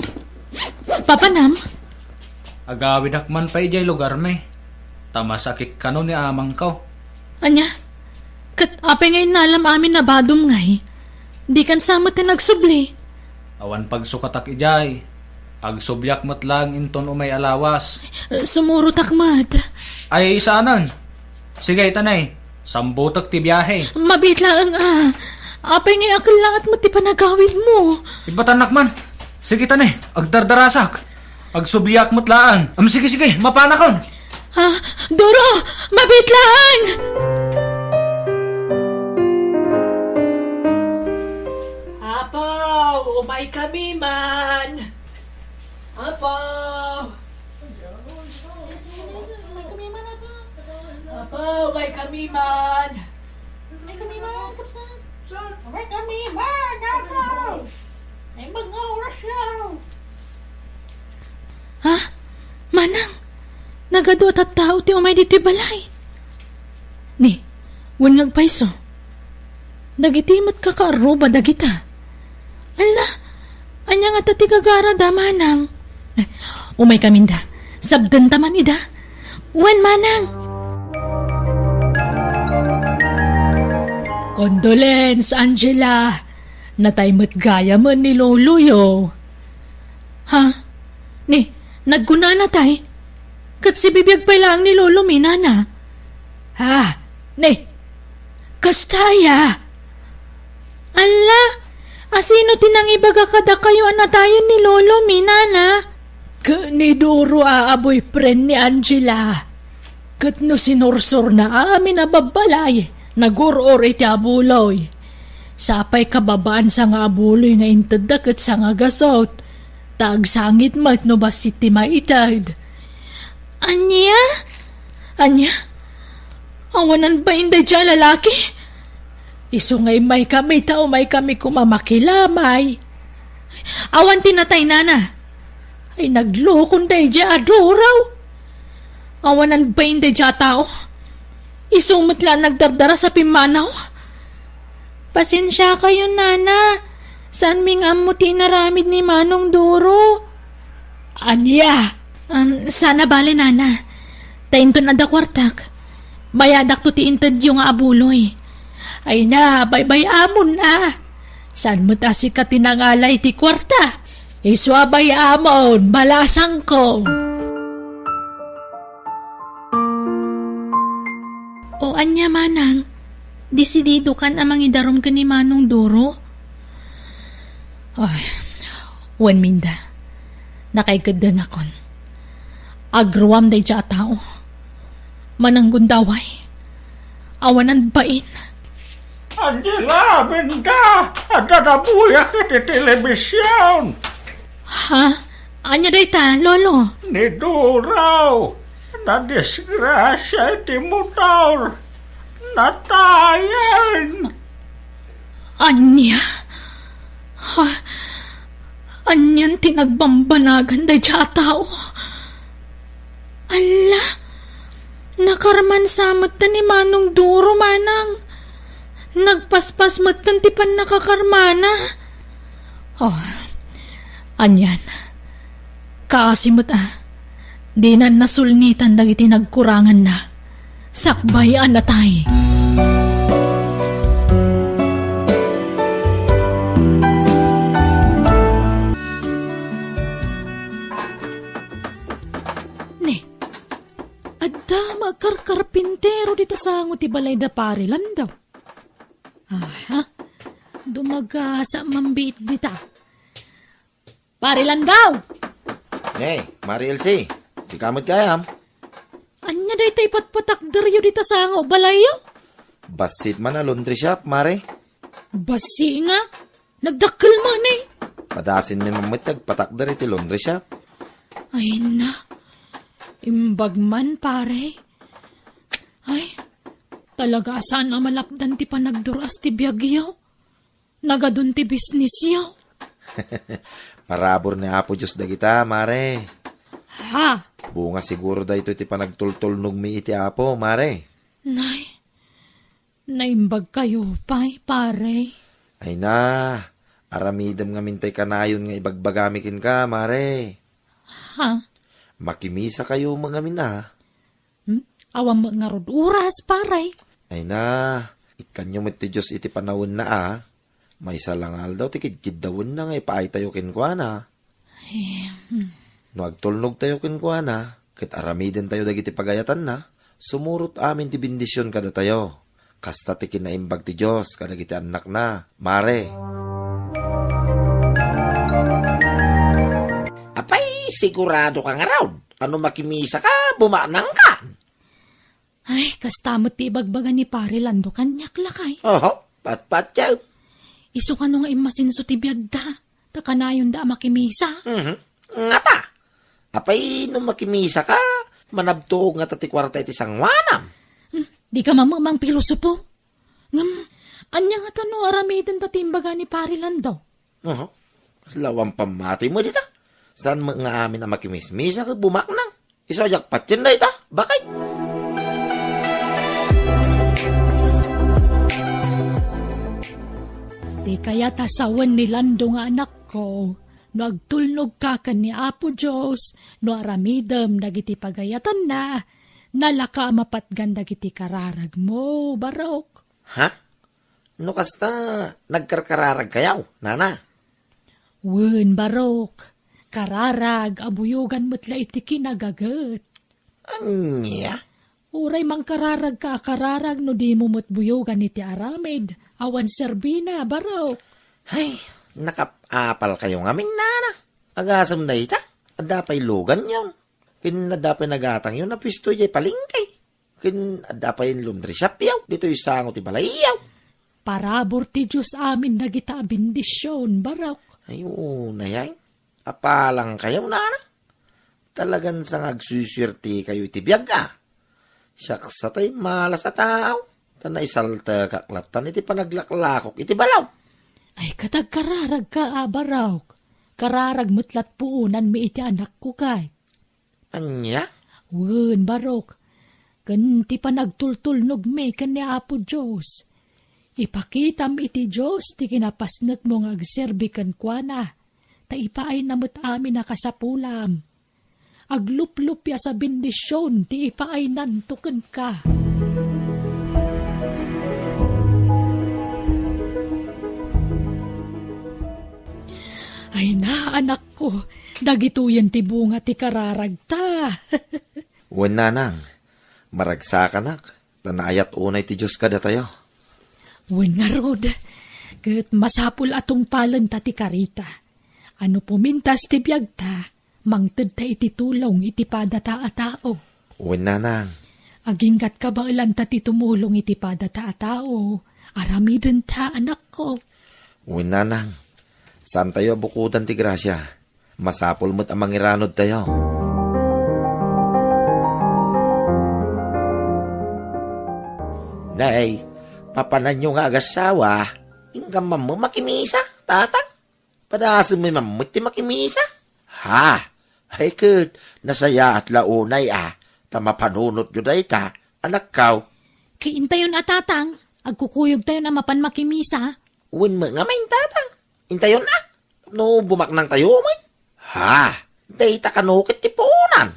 Papanam? Agawidak man pay idiay lugarmi, ta masakit kano ni amangko. Ania? Ket apay nga innalam amin a badom ngay? Dikan sa met ti nagsubli. Awan pagsukatak idiay. Agsubliak met laeng inton umay a lawas. Eh, sumurotak met. Ay, saanen. Sige, ita nay. Sambutek ti biahe. Mabiit laeng a. Apay nga iakkellaat met ti panagawidmo? Ibatannak man. Sige, ita nay. Agdardarasak. Agsubliak met laeng. Am, sige, sige. Mapanakon. Ah, Duro! Mabiit laeng! Apo, umay kami man. Apo! Umaykami man. Umaykami man, kabsat. Umaykami man, apo. Ay, mga orasyon. Ha? Manang, nagadu a tattao ti umay ditoy balay. Ni, wen nga agpayso. Dagiti met kakaarruba dagita. Alla, ania ngata ti gagarada, manang? Eh, umaykaminda. Sabdenta man ida. Wen, manang. Condolence, Angela. Natay met gayamen ni loloyo. Ha? Ni, nagkuna natay? Ket sibibiag pay laeng ni lolomi, nana. Ha? Ni, kasta aya? Alla, asino ti nangibaga kadakayo a natayen ni lolomi, nana? Ket ni Doro a, a boyfriend ni Angela. Ket no sinursorna amin a babbalay, nagur-or iti abuloy. Sapay kababaan sanga abuloy nga intedda ket sangagasut, ta agsangit met no bassit ti maited. Ania? Ania? Awanan bain daydiay a lalaki? Isu nga immaykami ta umaykami koma makilamay. Awan ti natay, nana. Ay, naglokon daydiay a Doro. Awanan bain daydiay a tao. Isu met la a nagdardaras a pimmanaw. Pasensiakayo, nana. Saanmi nga ammo ti inaramid ni Manong Doro. Ania? Um, saan a bale, nana. Ta inton adda kuartak, bayadakto ti intedyo nga abuloy. Ay na, baybay-amon a. Saan met a sika ti nangala iti kuarta? Isu a bay-amon, balasangko. O ania, manang, desididokan a mangidarum ken ni Manong Doro? Ay, wen, Minda. Nakaigeddengakon. Agruam daydiay a tao. Mananggundaway. Awanan bain. Angela, Minda, adda nabuyak iti telebision. Ha? Ania dayta, Lolo? Ni Doro, nadisgrasia iti motor. Natayen. Ania? Ha? Anian ti nagbambanagan daydiay a tao? Alla, nakarmansa metten ni Manong Doro, manang. Nagpaspas metten ti pannakakarmana. Oh, anian? Kaasi met a, dinan nasulnitan dagiti nagkuranganna. Sakbay a natay. Ne, adda met karkarpintero dita sango ti balay da Pare Landau. Aha, dumagasa mambiit dita. Pare Landau! Ne, Mare Elsie, sika met gayam? Ania dayta ipatpatakderyo dita sango balayyo? Bassit man a laundry shop, Mare. Bassit nga? Nagdakkel man, eh. Padasin mi man met ti agpatakder iti laundry shop. Ay na, imbag man, pare. Ay, talaga a saan a malapdan ti panagdur-as ti biagyo. Nagadun ti bisnisyo. Parabur ni Apo Dios dagita, Mare. Ha? Bunga siguro daytoy ti panagtultulnogmi iti Apo, Mare. Nay, naimbagkayo pay, pare. Ay na, aramidem ngamin tay kanayon nga ibagbagami kenka, Mare. Ha? Makimisakayo met ngamin a. Hmm? Awan met ngarud oras, pare. Ay na, ikkanyo met ti Dios iti panawenna a. Maysa la nga aldaw ti kidkiddawenna nga ipaaytayo kenkuana. Eh, hmm. No agtulnogtayo kenkuana, ket aramidentayo dagiti pagayatanna, sumurot amin ti bendision kadatayo. Kasta ti kinaimbag ti Dios kadagiti annakna, Mare. Apay, sigurado ka ngarud? Ano makimisa ka, bumanang ka? Ay, kasta met ti ibagbaga ni Pare Lando kaniak, lakay. Oho, patpatyaw. Isu kano nga immasinso ti biagda, ta kanayonda a makimisa. Mhm. Ngata, apay no makimisa ka, manabtuog ngata ti kuarta iti sangoanam. Hmm, Dika mamamang pilosopo. Ngem, ania ngata no aramidenta ti imbaga ni Pari Lando? Oho. Lawan pammati mo dita. Saan met nga amin a makimismisa ket bumaknang? Isu a diak patien dayta, bakay. Ti kayat a sawen ni Lando nga anakko, no agtulnogka ken ni Apo Dios, no aramidem dagiti pagayatanna, nalaka a mapatgan dagiti kararagmo, Barok. Ha? No kasta, nagkarkararagkayo, nana? Wen, Barok. Kararag a buyogan met la iti kinagaget. Ania? Uray mangkararagka a kararag no dimo met buyogan iti aramid, awan serbina, Barok. Ay, nakap-apalkayo ngamin, nana. Agasem dayta, adda pay luganyo. Ken adda pay nagatangyo, napuesto idiay palengke. Ken adda pay laundry shopyo, ditoy sango ti balayyo. Parabur ti Dios amin dagita a bendision, Barok. Ay, unay, ay. Apalangkayo, nana. Talagan sa nga agsusuertikayo iti biag, a. Siak sa tay malas a tao, ta naisaltekak lattan iti panaglaklakok iti balaw. Ay, ket agkararagka, a, Barok. Kararag met lat puonanmi iti anakko, kay. Ania? Wen, Barok. Ken ti panagtultulnogmi ken ni Apo Dios. Ipakitam iti Dios ti kinapasnekmo nga agserbi kenkuana, ta ipaayna met amin a kasapulam. Agluplupias a bendision ti ipaaynanto kenka. Ay na, anakko, dagitoyen ti bunga ti kararagta. Wen, nanang, maragsakanak, ta naayat unay ti Dios kadatayo. Wen ngarud, ket masapul a tungpalenta ti karita. A no pumintas ti biagta, mangtedta iti tulong iti padata a tao. Wen, nanang. Aginggatka baelanta ti tumulong iti padata a tao, aramidenta, anakko. Wen, nanang. Saantayo a bukodan ti grasia. Masapul met a mangiranudtayo. Nay, papananyo nga agassawa, inka mammo makimisa, tatang? Padaasem met ti makimisa? Ha? Ay ket, nasayaat la unay a, ta mapanunotyo dayta, anakkaw. Ket intayon a, tatang, agkukuyogtayon a mapan makimisa. Wen met ngamin, tatang. Intayon a, no bumaknangtayo met. Ha? Dayta kano ket ti puonan.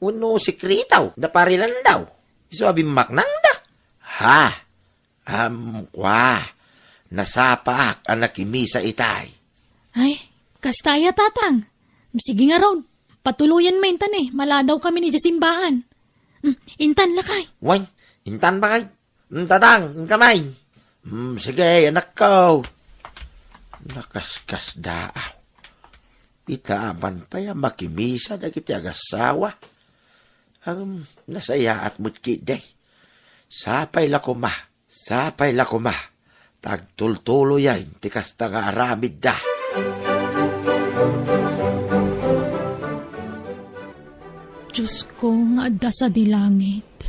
Wenno sekreto da Pari Landaw. Isu a bimmaknangda. Ha? Am, kua, nasapaak a nakimisa itay. Ay, kasta aya, tatang. Sige ngarud, patuloyen manen ta, maladaw kami idiay simbaan. Hmm, intan, lakay. Wen, intan, bakay. Hmm, tatang, inka manen. Hmm, sige, anakko. Nakaskasdaaw. Ita aman pay a makimisa dagiti agassawa. Am, nasayaat met ketdi. Sapay la koma. Sapay la koma, ta agtultuloyen ti kasta nga aramidda. Diosko nga adda sadi langit,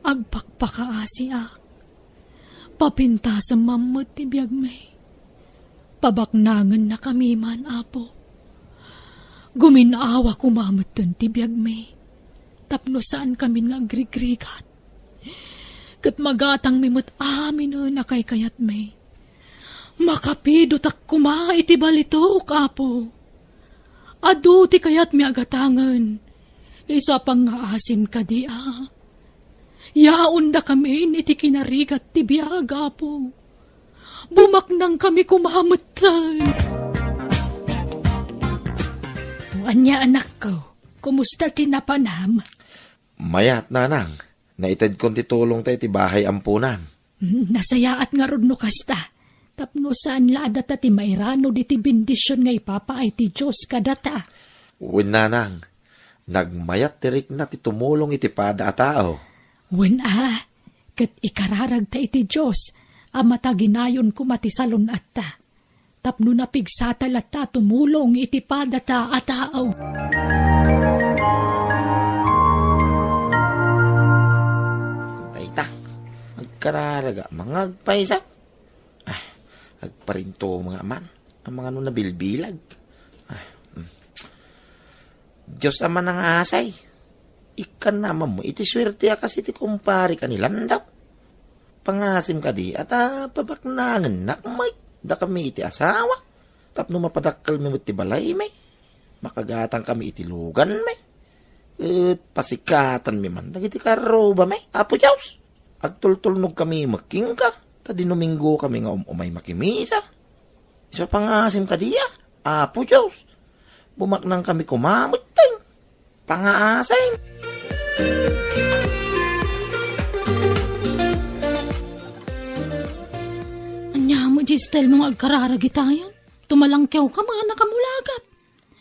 agpakpakaasiak. Papintasem met ti biagmi. Pabaknangennakami man, Apo. Gumin-awa koma metten ti biagmi, tapno saankami nga agrigrigat. Ket magatangmi met aminen a kaykayatmi. Makapidotak koma iti balitok, Apo. Adu ti kayatmi a gatangen. Isu a pangngaasim kadi a. Yaondakamin iti kinarigat ti biag, Apo. Bumaknangkami koma metten. O ania, anakko, kumusta ti napanam? Mayat, nanang. Naitedkon ti tulongta iti bahay amponan. Hmm, nasayaat ngarud no kasta. Tapno saan la a data ti mairanod iti bendision nga ipapaay ti Dios kadata. Wen, nanang, nagmayat ti rikna ti tumulong iti pada a tao. Wen a, ket ikararagta iti Dios a mataginayon koma ti salun-atta. Tapno napigsata latta a tumulong iti padata a tao. Dayta, Kararaga, mangagpaysa. Ah, agparinto nga man. Ang mga no nabilbilag. Ah, mm. Diyos a manangasay. Ikkan naman mo, iti suerte a kas iti kumpare ka ni Landaw. Pangasim kadi, ata pabaknangennak, may, da kami iti asawa. Tapno mapadakkel mi met ti balay, may. Makagatang kami iti lugan, may. Et pasikatan mi man, dagiti karruba, may. Apo Dios, agtultulnog kami met kenka, ta dinuminggo kami nga um-umay makimisa. Isu pangasim kadi, a, Apo Dios, bumaknang kami kumametten. Pangaasim. Ania met diay style mo nga agkararag itayon? Tumalangkewka nga nakamulagat.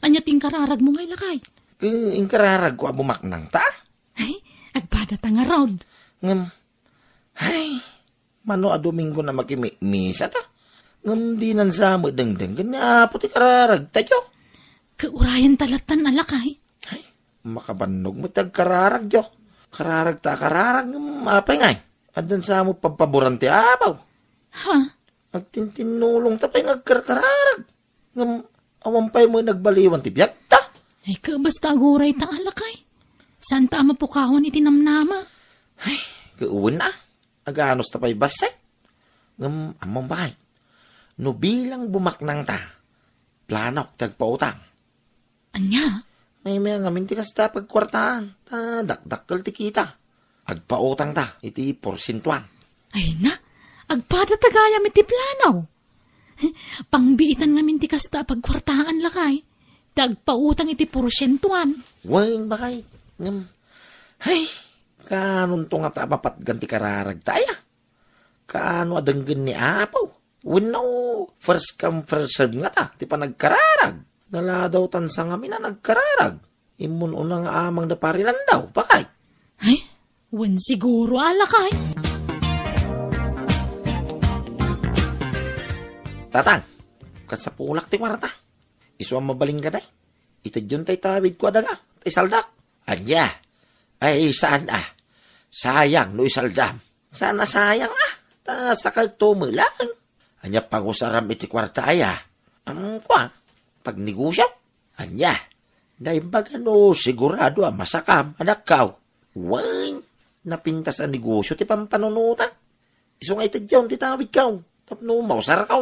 Ania ti inkararag mo ngay, lakay? Ket inkararag ko a bumaknang ta? Ay, agpada ta ngarud. Ngem, ay, mano a Domingo na makimimisa ta? Ngem dinan sa met dengdenggen ni Apo ti kararag tayo. Kaurayan ta lattan a lakay. Ay, makabannog met ti agkararag, Diyo. Kararag ta a kararag, ngem apay ngay? Addan sa mo pabpaboran ti Apo. Ha? Agtintinnulong ta pay nga agkarkararag. Ngem awan pay met nagbaliwan ti biagta. Ay, ket basta aguray ta a lakay. Saan ta a mapukawan iti namnama? Ay, ket wen a. Aganos ta pay bassit. Ngem ammom baket. No bilang bumaknang ta, planok ti agpautang. Ania? Maymayat ngamin ti kasta pagkuartaan, ta dakdakkel ti kita. Agpautang ta iti porsientuan. Ay na, agpada ta gayam iti plano. Pangbiitan ngamin ti kasta a pagkuartaan, lakay. Ti agpautang iti porsientuan. Wen, baket. Ngem, ay, kaanonto ngata a mapatgan ti kararag ta aya? Kaano a denggen ni Apo? Wenno first come, first serve ngata ti panagkararag? Naladawtan sa ngamin a nagkararag. Immun-una nga amang da Pari Landaw, baket. Ay, wen siguro a lakay. Tatang, kasapulak ti kuarta. Isu a mabalin ka, day. Itedyon tay tawid ko a daga, ta isaldak. Ania? Ay, saan a? Sayang no isaldam. Saan a sayang a? Ta sakagto met laeng. Ania pangusaram iti kuarta aya? Am, kua, pagnegosio? Ania? Naimbag a no sigurado a masakam, anakkaw. Wen, napintas a negosio ti pampanunotak. Isu nga itedyon ti tawidkaw tapno mausarkaw.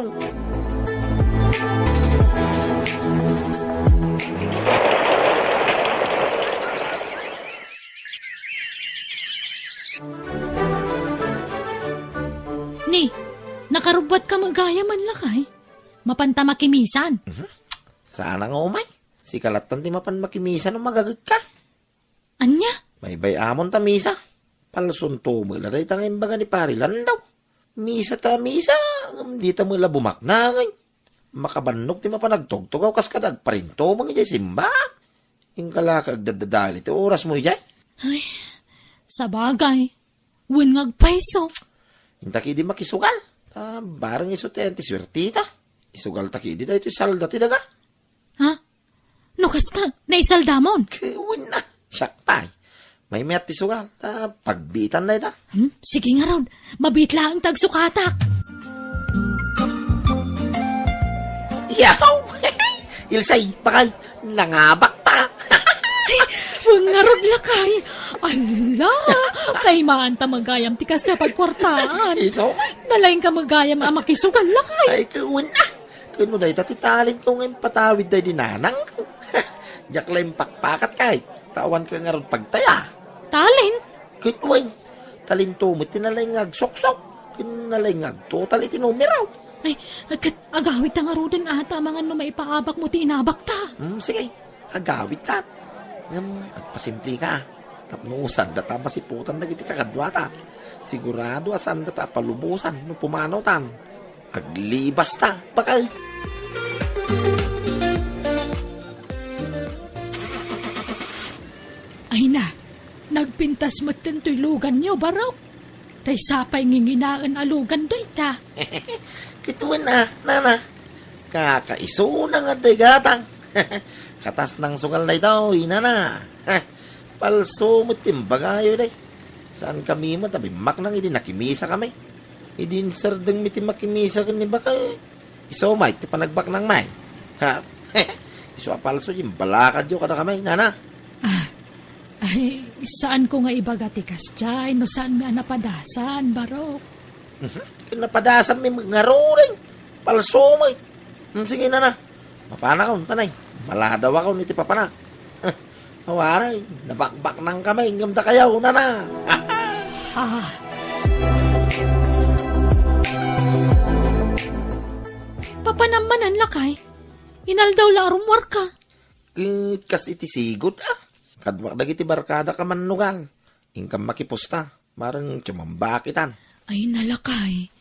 Ni, nakarubbuatka met gayam, lakay. Mapanta makimisan. Mhm. Saan a nga umay. Sika lattan ti mapan makimisan no magagekka. Ania? Baybay-amon ta misa. Palsonto met la dayta nga imbaga ni Pari Landaw. Misa ta misa, ngem dita met la bumaknang. Makabannog ti mapan agtugtugaw kas kada agparintumeng idiay simbahan. Inka la ket agdaddadael iti orasmo idiay. Ay, sabagay. Wen nga agpayso. Inta ketdi makisugal. Ta bareng isu ti ayan ti suertita. Isugalta ketdi daytoy salda ti daga. Ha? No kasta, naisaldamon? Ket wen a, siak pay. Maymayat ti sugal, ta pagbiitan dayta. Hmm? Sige ngarud, mabiit laeng ta agsukatak. Yaw! Ilsay, bakal, nangabak ta. Ay, wen ngarud, lakay. Ala, kaimaanta met gayam ti kasta pagkuartaan. Isu? Nalaingka met gayam a makisugal, lakay. Ay, ket wen a. Ket no dayta ti talentko nga impatawid daydi nanangko. Diak la impakpakat kay, ta awanka ngarud pagtaya. Talent? Ket wen, talento met ti nalaing nga agsuksok, ken nalaing nga agtotal iti numero. Ay, ket agawidta ngaruden ata amangan no maipaabakmo ti inabakta. Hmm, sige, agawidtan. Ngem agpasimpleka, tapno saan data masiputan dagiti kakaduata. Sigurado a saan data a palubosan no pumanawtan. Aglibasta, bakal. Ay na, nagpintas metten toy luganyo, Barok. Tay sapay nginginaen a lugan dayta. Ket wen a, nana. Kakaisuna nga dayta gatang. Katas nang sugal daytoy, nana. Palso met ti imbagayo, day. Saan kami met a bimbaknang idi nakimisa kami. Idi insardeng mi ti makimisa ken ni Bakay, isu met ti panagbaknang met. Ha? Isu a palso, imbalakadyo kada kami, nana. Ah, ay, saan ko nga ibaga ti kasdiay no saan mi a napadasan, Barok. Mhm. Ken napadasan mi ngaruden. Palso met. Hmm, sige, nana. Mapanakon, tanay. Maladawakon iti papanak. Awaray, nabakbaknang kami, ngem dakayaw, nana. Ha? Papanam manen, lakay? Inaldaw la a rummuarka. Ket kas iti sigud, ah. Kaduak dagiti barkadak a mannugal. Inkam makipusta. Mareng tumambak itan. Ay, nalakay.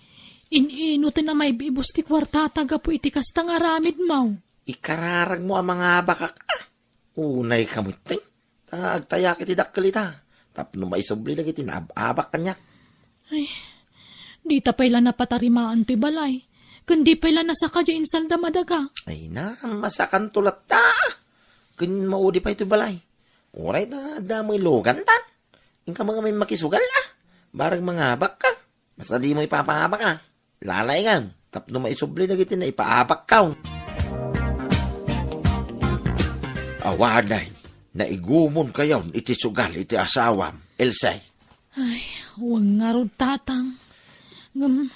In-ino ti namaibibus ti kuartata gapu iti kasta nga aramidmo? Ikararagmo a mangabakak, ah. Unay ka met, eh. Ta agtayak iti dakkel ita. Tapno maisubli dagiti naab-abak kaniak. Ay, dita pay la napatarimaan ti balay. Ken di pay la nasaka diay insalda madaga. Ay na, masakanto latta. Ken maudi pay ti balay. Uray ta adda met lugantan. Inka nga makisugal, ah. Bareng mangabak ka. Basta dimo ipapaabak, ah. Lalaingam, tapno maisubli dagiti naipaabakkaw. Awanen, naigumon kayon iti sugal iti asawam, Else. Ay, wen ngarud, tatang. Ngem,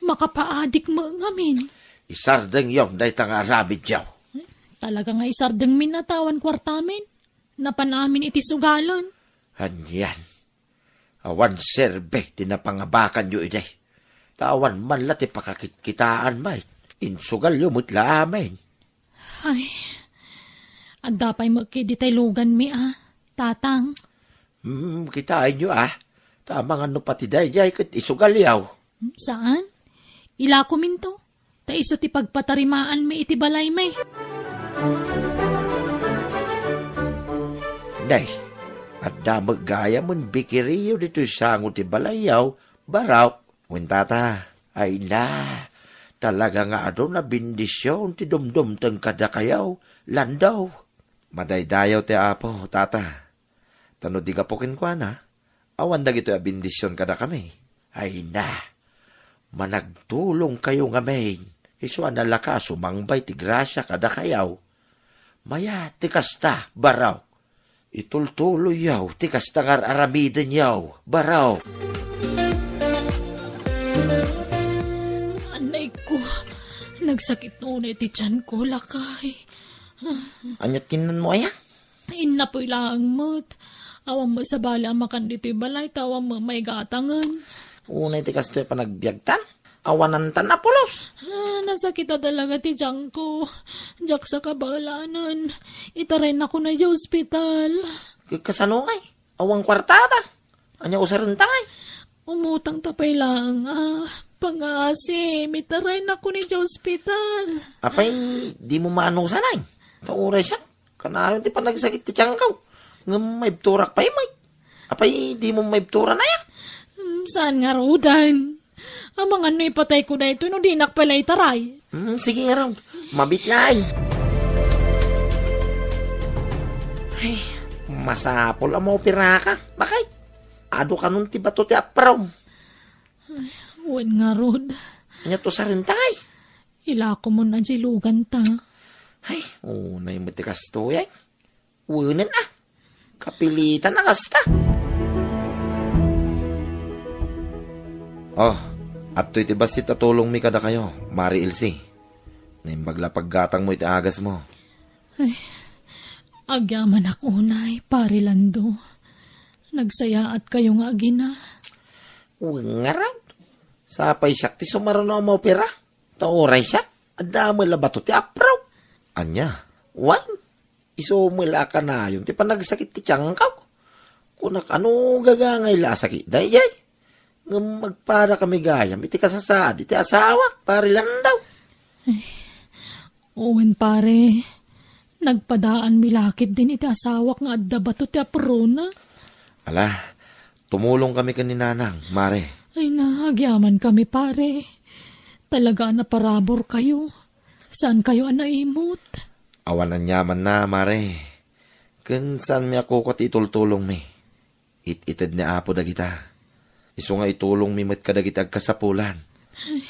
makapaadik met ngamin. Isardengyon dayta nga aramidyo. Talaga nga isardengmin a ta awan kuartamin. Napan amin iti sugalen. Anian? Awan serbi ti napangabakanyo idi. Ta awan man la ti pakakitkitaan met. Insugalyo met la amin. Ay, adda pay met ketdi tay luganmi, ah, tatang. Hmm, kitaenyo, ah. Ta amangan no pati daydiay ket isugalyo. Saan? Ilakominto. Ta isu ti pagpatarimaanmi iti balaymi. Nay, adda met gayamen bikiriyo ditoy sango ti balayyo, Barok. Wen, tata, ay na, talaga nga adu a bendision ti dumdumteng kadakayo, Lando. Madaydayaw ti Apo, tata. Ta no di gapu kenkuana, awan dagitoy a bendision kadakami. Ay na, managtulongkayo ngamin, isu a nalaka a sumangbay ti grasia kadakayo. Mayat ti kasta, Barok. Itultuloyyo ti kasta nga ar-aramidenyo, Barok. Anay ko, nagsakit unay ti tianko, lakay. Aniat kinnanmo aya? Innapoy laeng met. Awan met sabali a makan ditoy balay ta awan met maigatangen. Unay ti kastoy a panagbiagtan? Awanantan a pulos. Ah, nasakit a talaga ti tianko. Diak sa kabaelanen. Itaraynakon idiay ospital. Kasano ngay? Awan kuartada. Ania usarenta ngay? Umutangta pay laeng, ah. Pangaasim, itaraynakon idiay ospital. Apay, dimo maanusan ay? Ta uray siak, kanayon ti panagsakit ti tianko. Ngem maibturak pay met. Apay, dimo maibturan aya? Hmm, saan ngaruden? Amangan no ipatayko daytoy no dinak pay la itaray. Hmm, sige ngarud. Mabiit laeng. Ay, masapul a maoperaka, Bakay. Adu kanon ti bato ti aprom. Ay, wen ngarud. Ania ti usarenta ngay? Ilakomon idiay luganta. Ay, unay met ti kastoy ay. Wenen a. Kapilitan a kasta. Oh, adtoy ti bassit a tulongmi kadakayo, Mari Elsie. Naimbag la paggatangmo iti agasmo. Ay, agyamanak unay, Pari Lando. Nagsayaatkayo nga agina. Wen ngarud. Sapay siak ti sumaruno a maopera. Ta uray siak, adda met la bato ti aprom. Ania? Wen, isu met la a kanayon ti panagsakit ti tianko. Kunak, ano gagangay la a sakit daydiay? Ngem agpadakami gayam iti kasasaad iti asawak, Pari Lando. Ay, wen, pare. Nagpadaanmi la ketdin iti asawak nga adda bato ti aprona. Ala, tumulongkami ken ni Nanang, Mare. Ay na, agyamankami, pare. Talaga a naparaburkayo. Saankayo a naimut? Awan aniamanna, Mare. Ken saanmi a kukua ti itultulongmi. It-ited ni Apo dagita. Isu nga itulongmi met kadagiti agkasapulan.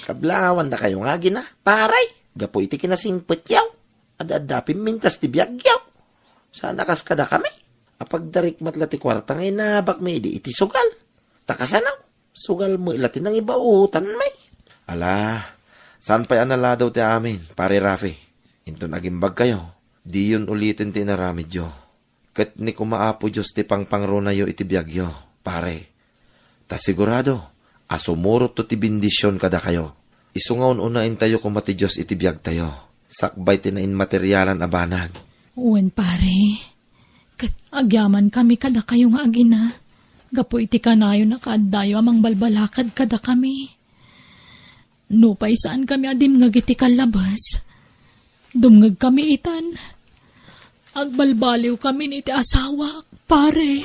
Kablaawan dakayo nga agina, pare, gapu iti kinasingpetyo. Adda-adda pimmintas ti biagyo. Sana kas kadakami. Apagdarik met la ti kuarta nga inabakmi idi iti sugal. Ta kasano? Sugal met la ti nangibaotanmi. Ala, saan pay a naladaw ti amin, Pare Rafi? Inton agimbagkayo, diyon uliten ti inaramidyo. Ket ni koma Apo Dios ti pangpangronayo iti biagyo, pare. Ta sigurado a sumurotto ti bendision kadakayo. Isu nga un-unaentayo koma ti Dios iti biagtayo, sakbay ti nainmaterialan a banag. Wen, pare. Ket agyamankami kadakayo nga agina, gapu iti kanayon a kaaddayo a mangbalbalakad kadakami. Nupay saankami a dimngeg iti kallabes, dumngegkami itan. Agbalbaliwkamin iti asawak, pare.